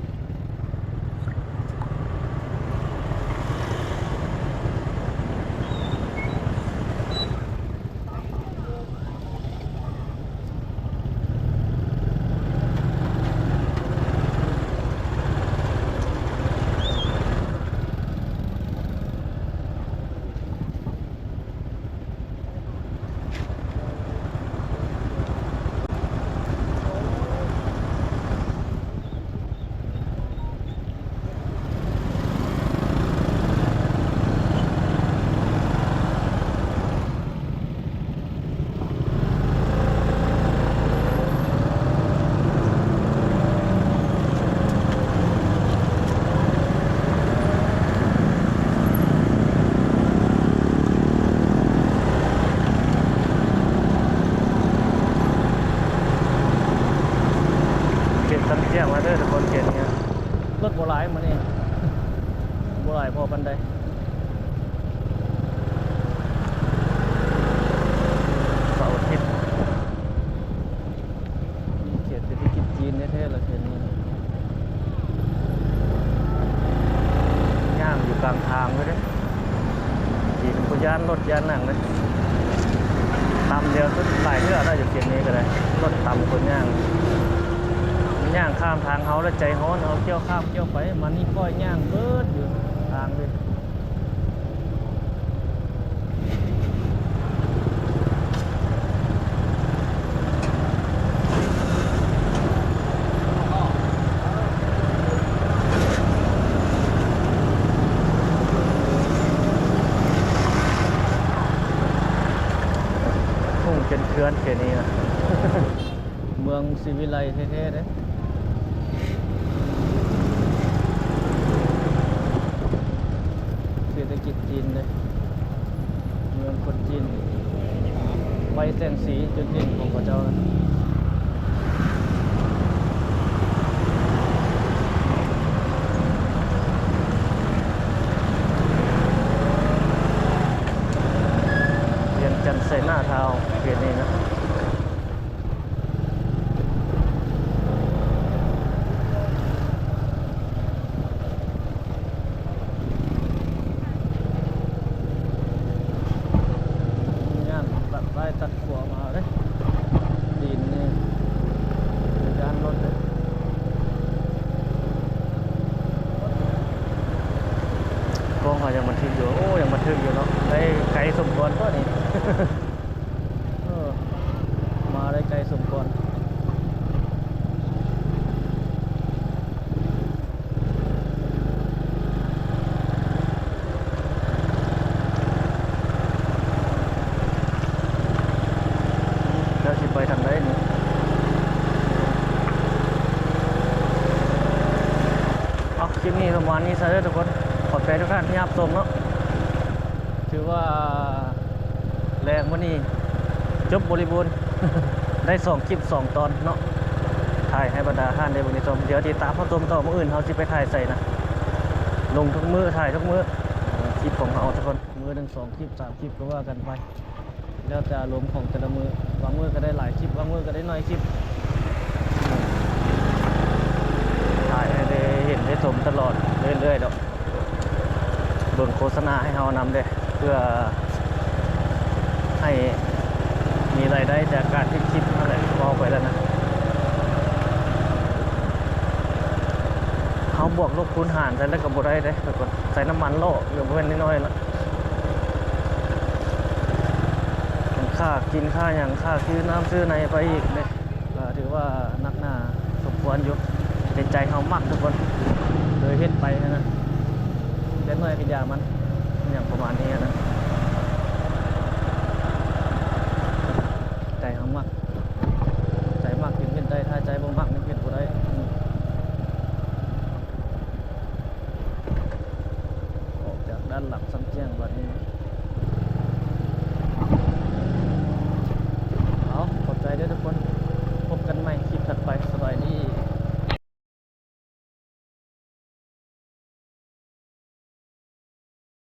ເຂດສັງຈຽງແລ້ວເດີທຸກຄົນ ເຂດນີ້ ລົດບໍ່ຫຼາຍມື້ນີ້ ບໍ່ຫຼາຍພໍປານໃດ. ເສົາອາທິດ ເຂດເສດຖະກິດຈີນແທ້ໆລະເຂດນີ້. ຍ່າງຢູ່ກາງທາງເລີຍເດ້ ຈີນບໍ່ຢ້ານລົດຢ້ານຫຍັງເດ້. ຕຳດຽວສຸດຫຼາຍເທື່ອແລ້ວ ຢູ່ເຂດນີ້ກະໄດ້ ລົດຕຳຄົນຍ່າງ. ຍ່າງຂ້າມທາງເຮົາແລ້ວໃຈຮ້ອນ ເຮົາກ້ຽວຂ້າມກ້ຽວໄປ ມານີ້ຂ້ອຍຍ່າງເບີດຢູ່ທາງເລີຍ. ຫຸ້ງເຈື່ອນໆແບບນີ້ນະ. ເມືອງສີວິໄລແທ້ໆເດ້. ຈີນເດ້ ເມືອງຄົນຈີນ ໄຟແສງສີຈຸດເດັ່ນຂອງເຂົາເຈົ້ານະ. ວຽງຈັນໄຊນາທາວ ເຂດນີ້ນະ. ຍາມຕັດຊ້າຍຕັດຂວາມາເດ້ ດິນນີ້ ຢ້ານລົດເດ້. ກ້ອງເຮົາຍັງບັນທຶກຢູ່ ໂອ້ ຍັງບັນທຶກຢູ່ເນາະ ໄດ້ໄກສົມຄວນຕົວນີ້. ເອີ ມາໄດ້ໄກສົມຄວນ. ແລ້ວຊິໄປທາງໃດນີ້? ເອົາ ຄລິບນີ້ປະມານນີ້ຊະເດີທຸກຄົນ. ຂອບໃຈທຸກທ່ານທີ່ຮັບຊົມເນາະ. ຖືວ່າ ແລງມື້ນີ້ຈົບບໍລິບູນ ໄດ້ສອງຄລິບສອງຕອນເນາະ ຖ່າຍໃຫ້ບັນດາທ່ານໄດ້ເບິ່ງໄດ້ຊົມ. ດຽວຕິດຕາມຮັບຊົມຕໍ່ ມື້ອື່ນເຮົາຊິໄປຖ່າຍໃສນະ ລົງທຸກມື້ ຖ່າຍທຸກມື້ ຄລິບຂອງເຮົາທຸກຄົນ ມື້ໜຶ່ງສອງຄລິບສາມຄລິບກໍວ່າກັນໄປ ແລ້ວແຕ່ອາລົມຂອງແຕ່ລະມື້ ບາງມື້ກໍໄດ້ຫຼາຍຄລິບ ບາງມື້ກໍໄດ້ໜ້ອຍຄລິບ. ຖ່າຍໃຫ້ໄດ້ເຫັນໄດ້ຊົມຕະຫຼອດເລື້ອຍໆດອກ. ເບິ່ງໂຄສະນາໃຫ້ເຮົານຳເດ້ ເພື່ອໃຫ້ມີລາຍໄດ້ຈາກການເຮັດຄລິບຫັ້ນແຫຼະ ເວົ້າໄປແລ້ວນະ. ເຮົາບວກລົບຄູນຫານໃສ່ແລ້ວກໍບໍ່ໄດ້ເດ້ທຸກຄົນ ໃສ່ນ້ຳມັນຫຼໍ້ກໍບໍ່ແມ່ນນ້ອຍໆນະ ຄ່າກິນຄ່າຫຍັງ ຄ່າຊື້ນ້ຳຊື້ໃນໄປອີກເດ້. ກໍຖືວ່າໜັກໜາສົມຄວນຢູ່ ແຕ່ໃຈເຮົາມັກທຸກຄົນ ເລີຍເຮັດໄປຫັ້ນນະ ເລັກນ້ອຍກໍຢ່າມັນ ຫຍັງປະມານນີ້ຫັ້ນນະ. ໃຈເຮົາມັກ ໃຈມັກຈຶ່ງເຮັດໄດ້ ຖ້າໃຈບໍ່ມັກນີ້ເຮັດບໍ່ໄດ້. ອອກຈາກດ່ານຫຼັກຊຳແຈ້ງບັດນີ້.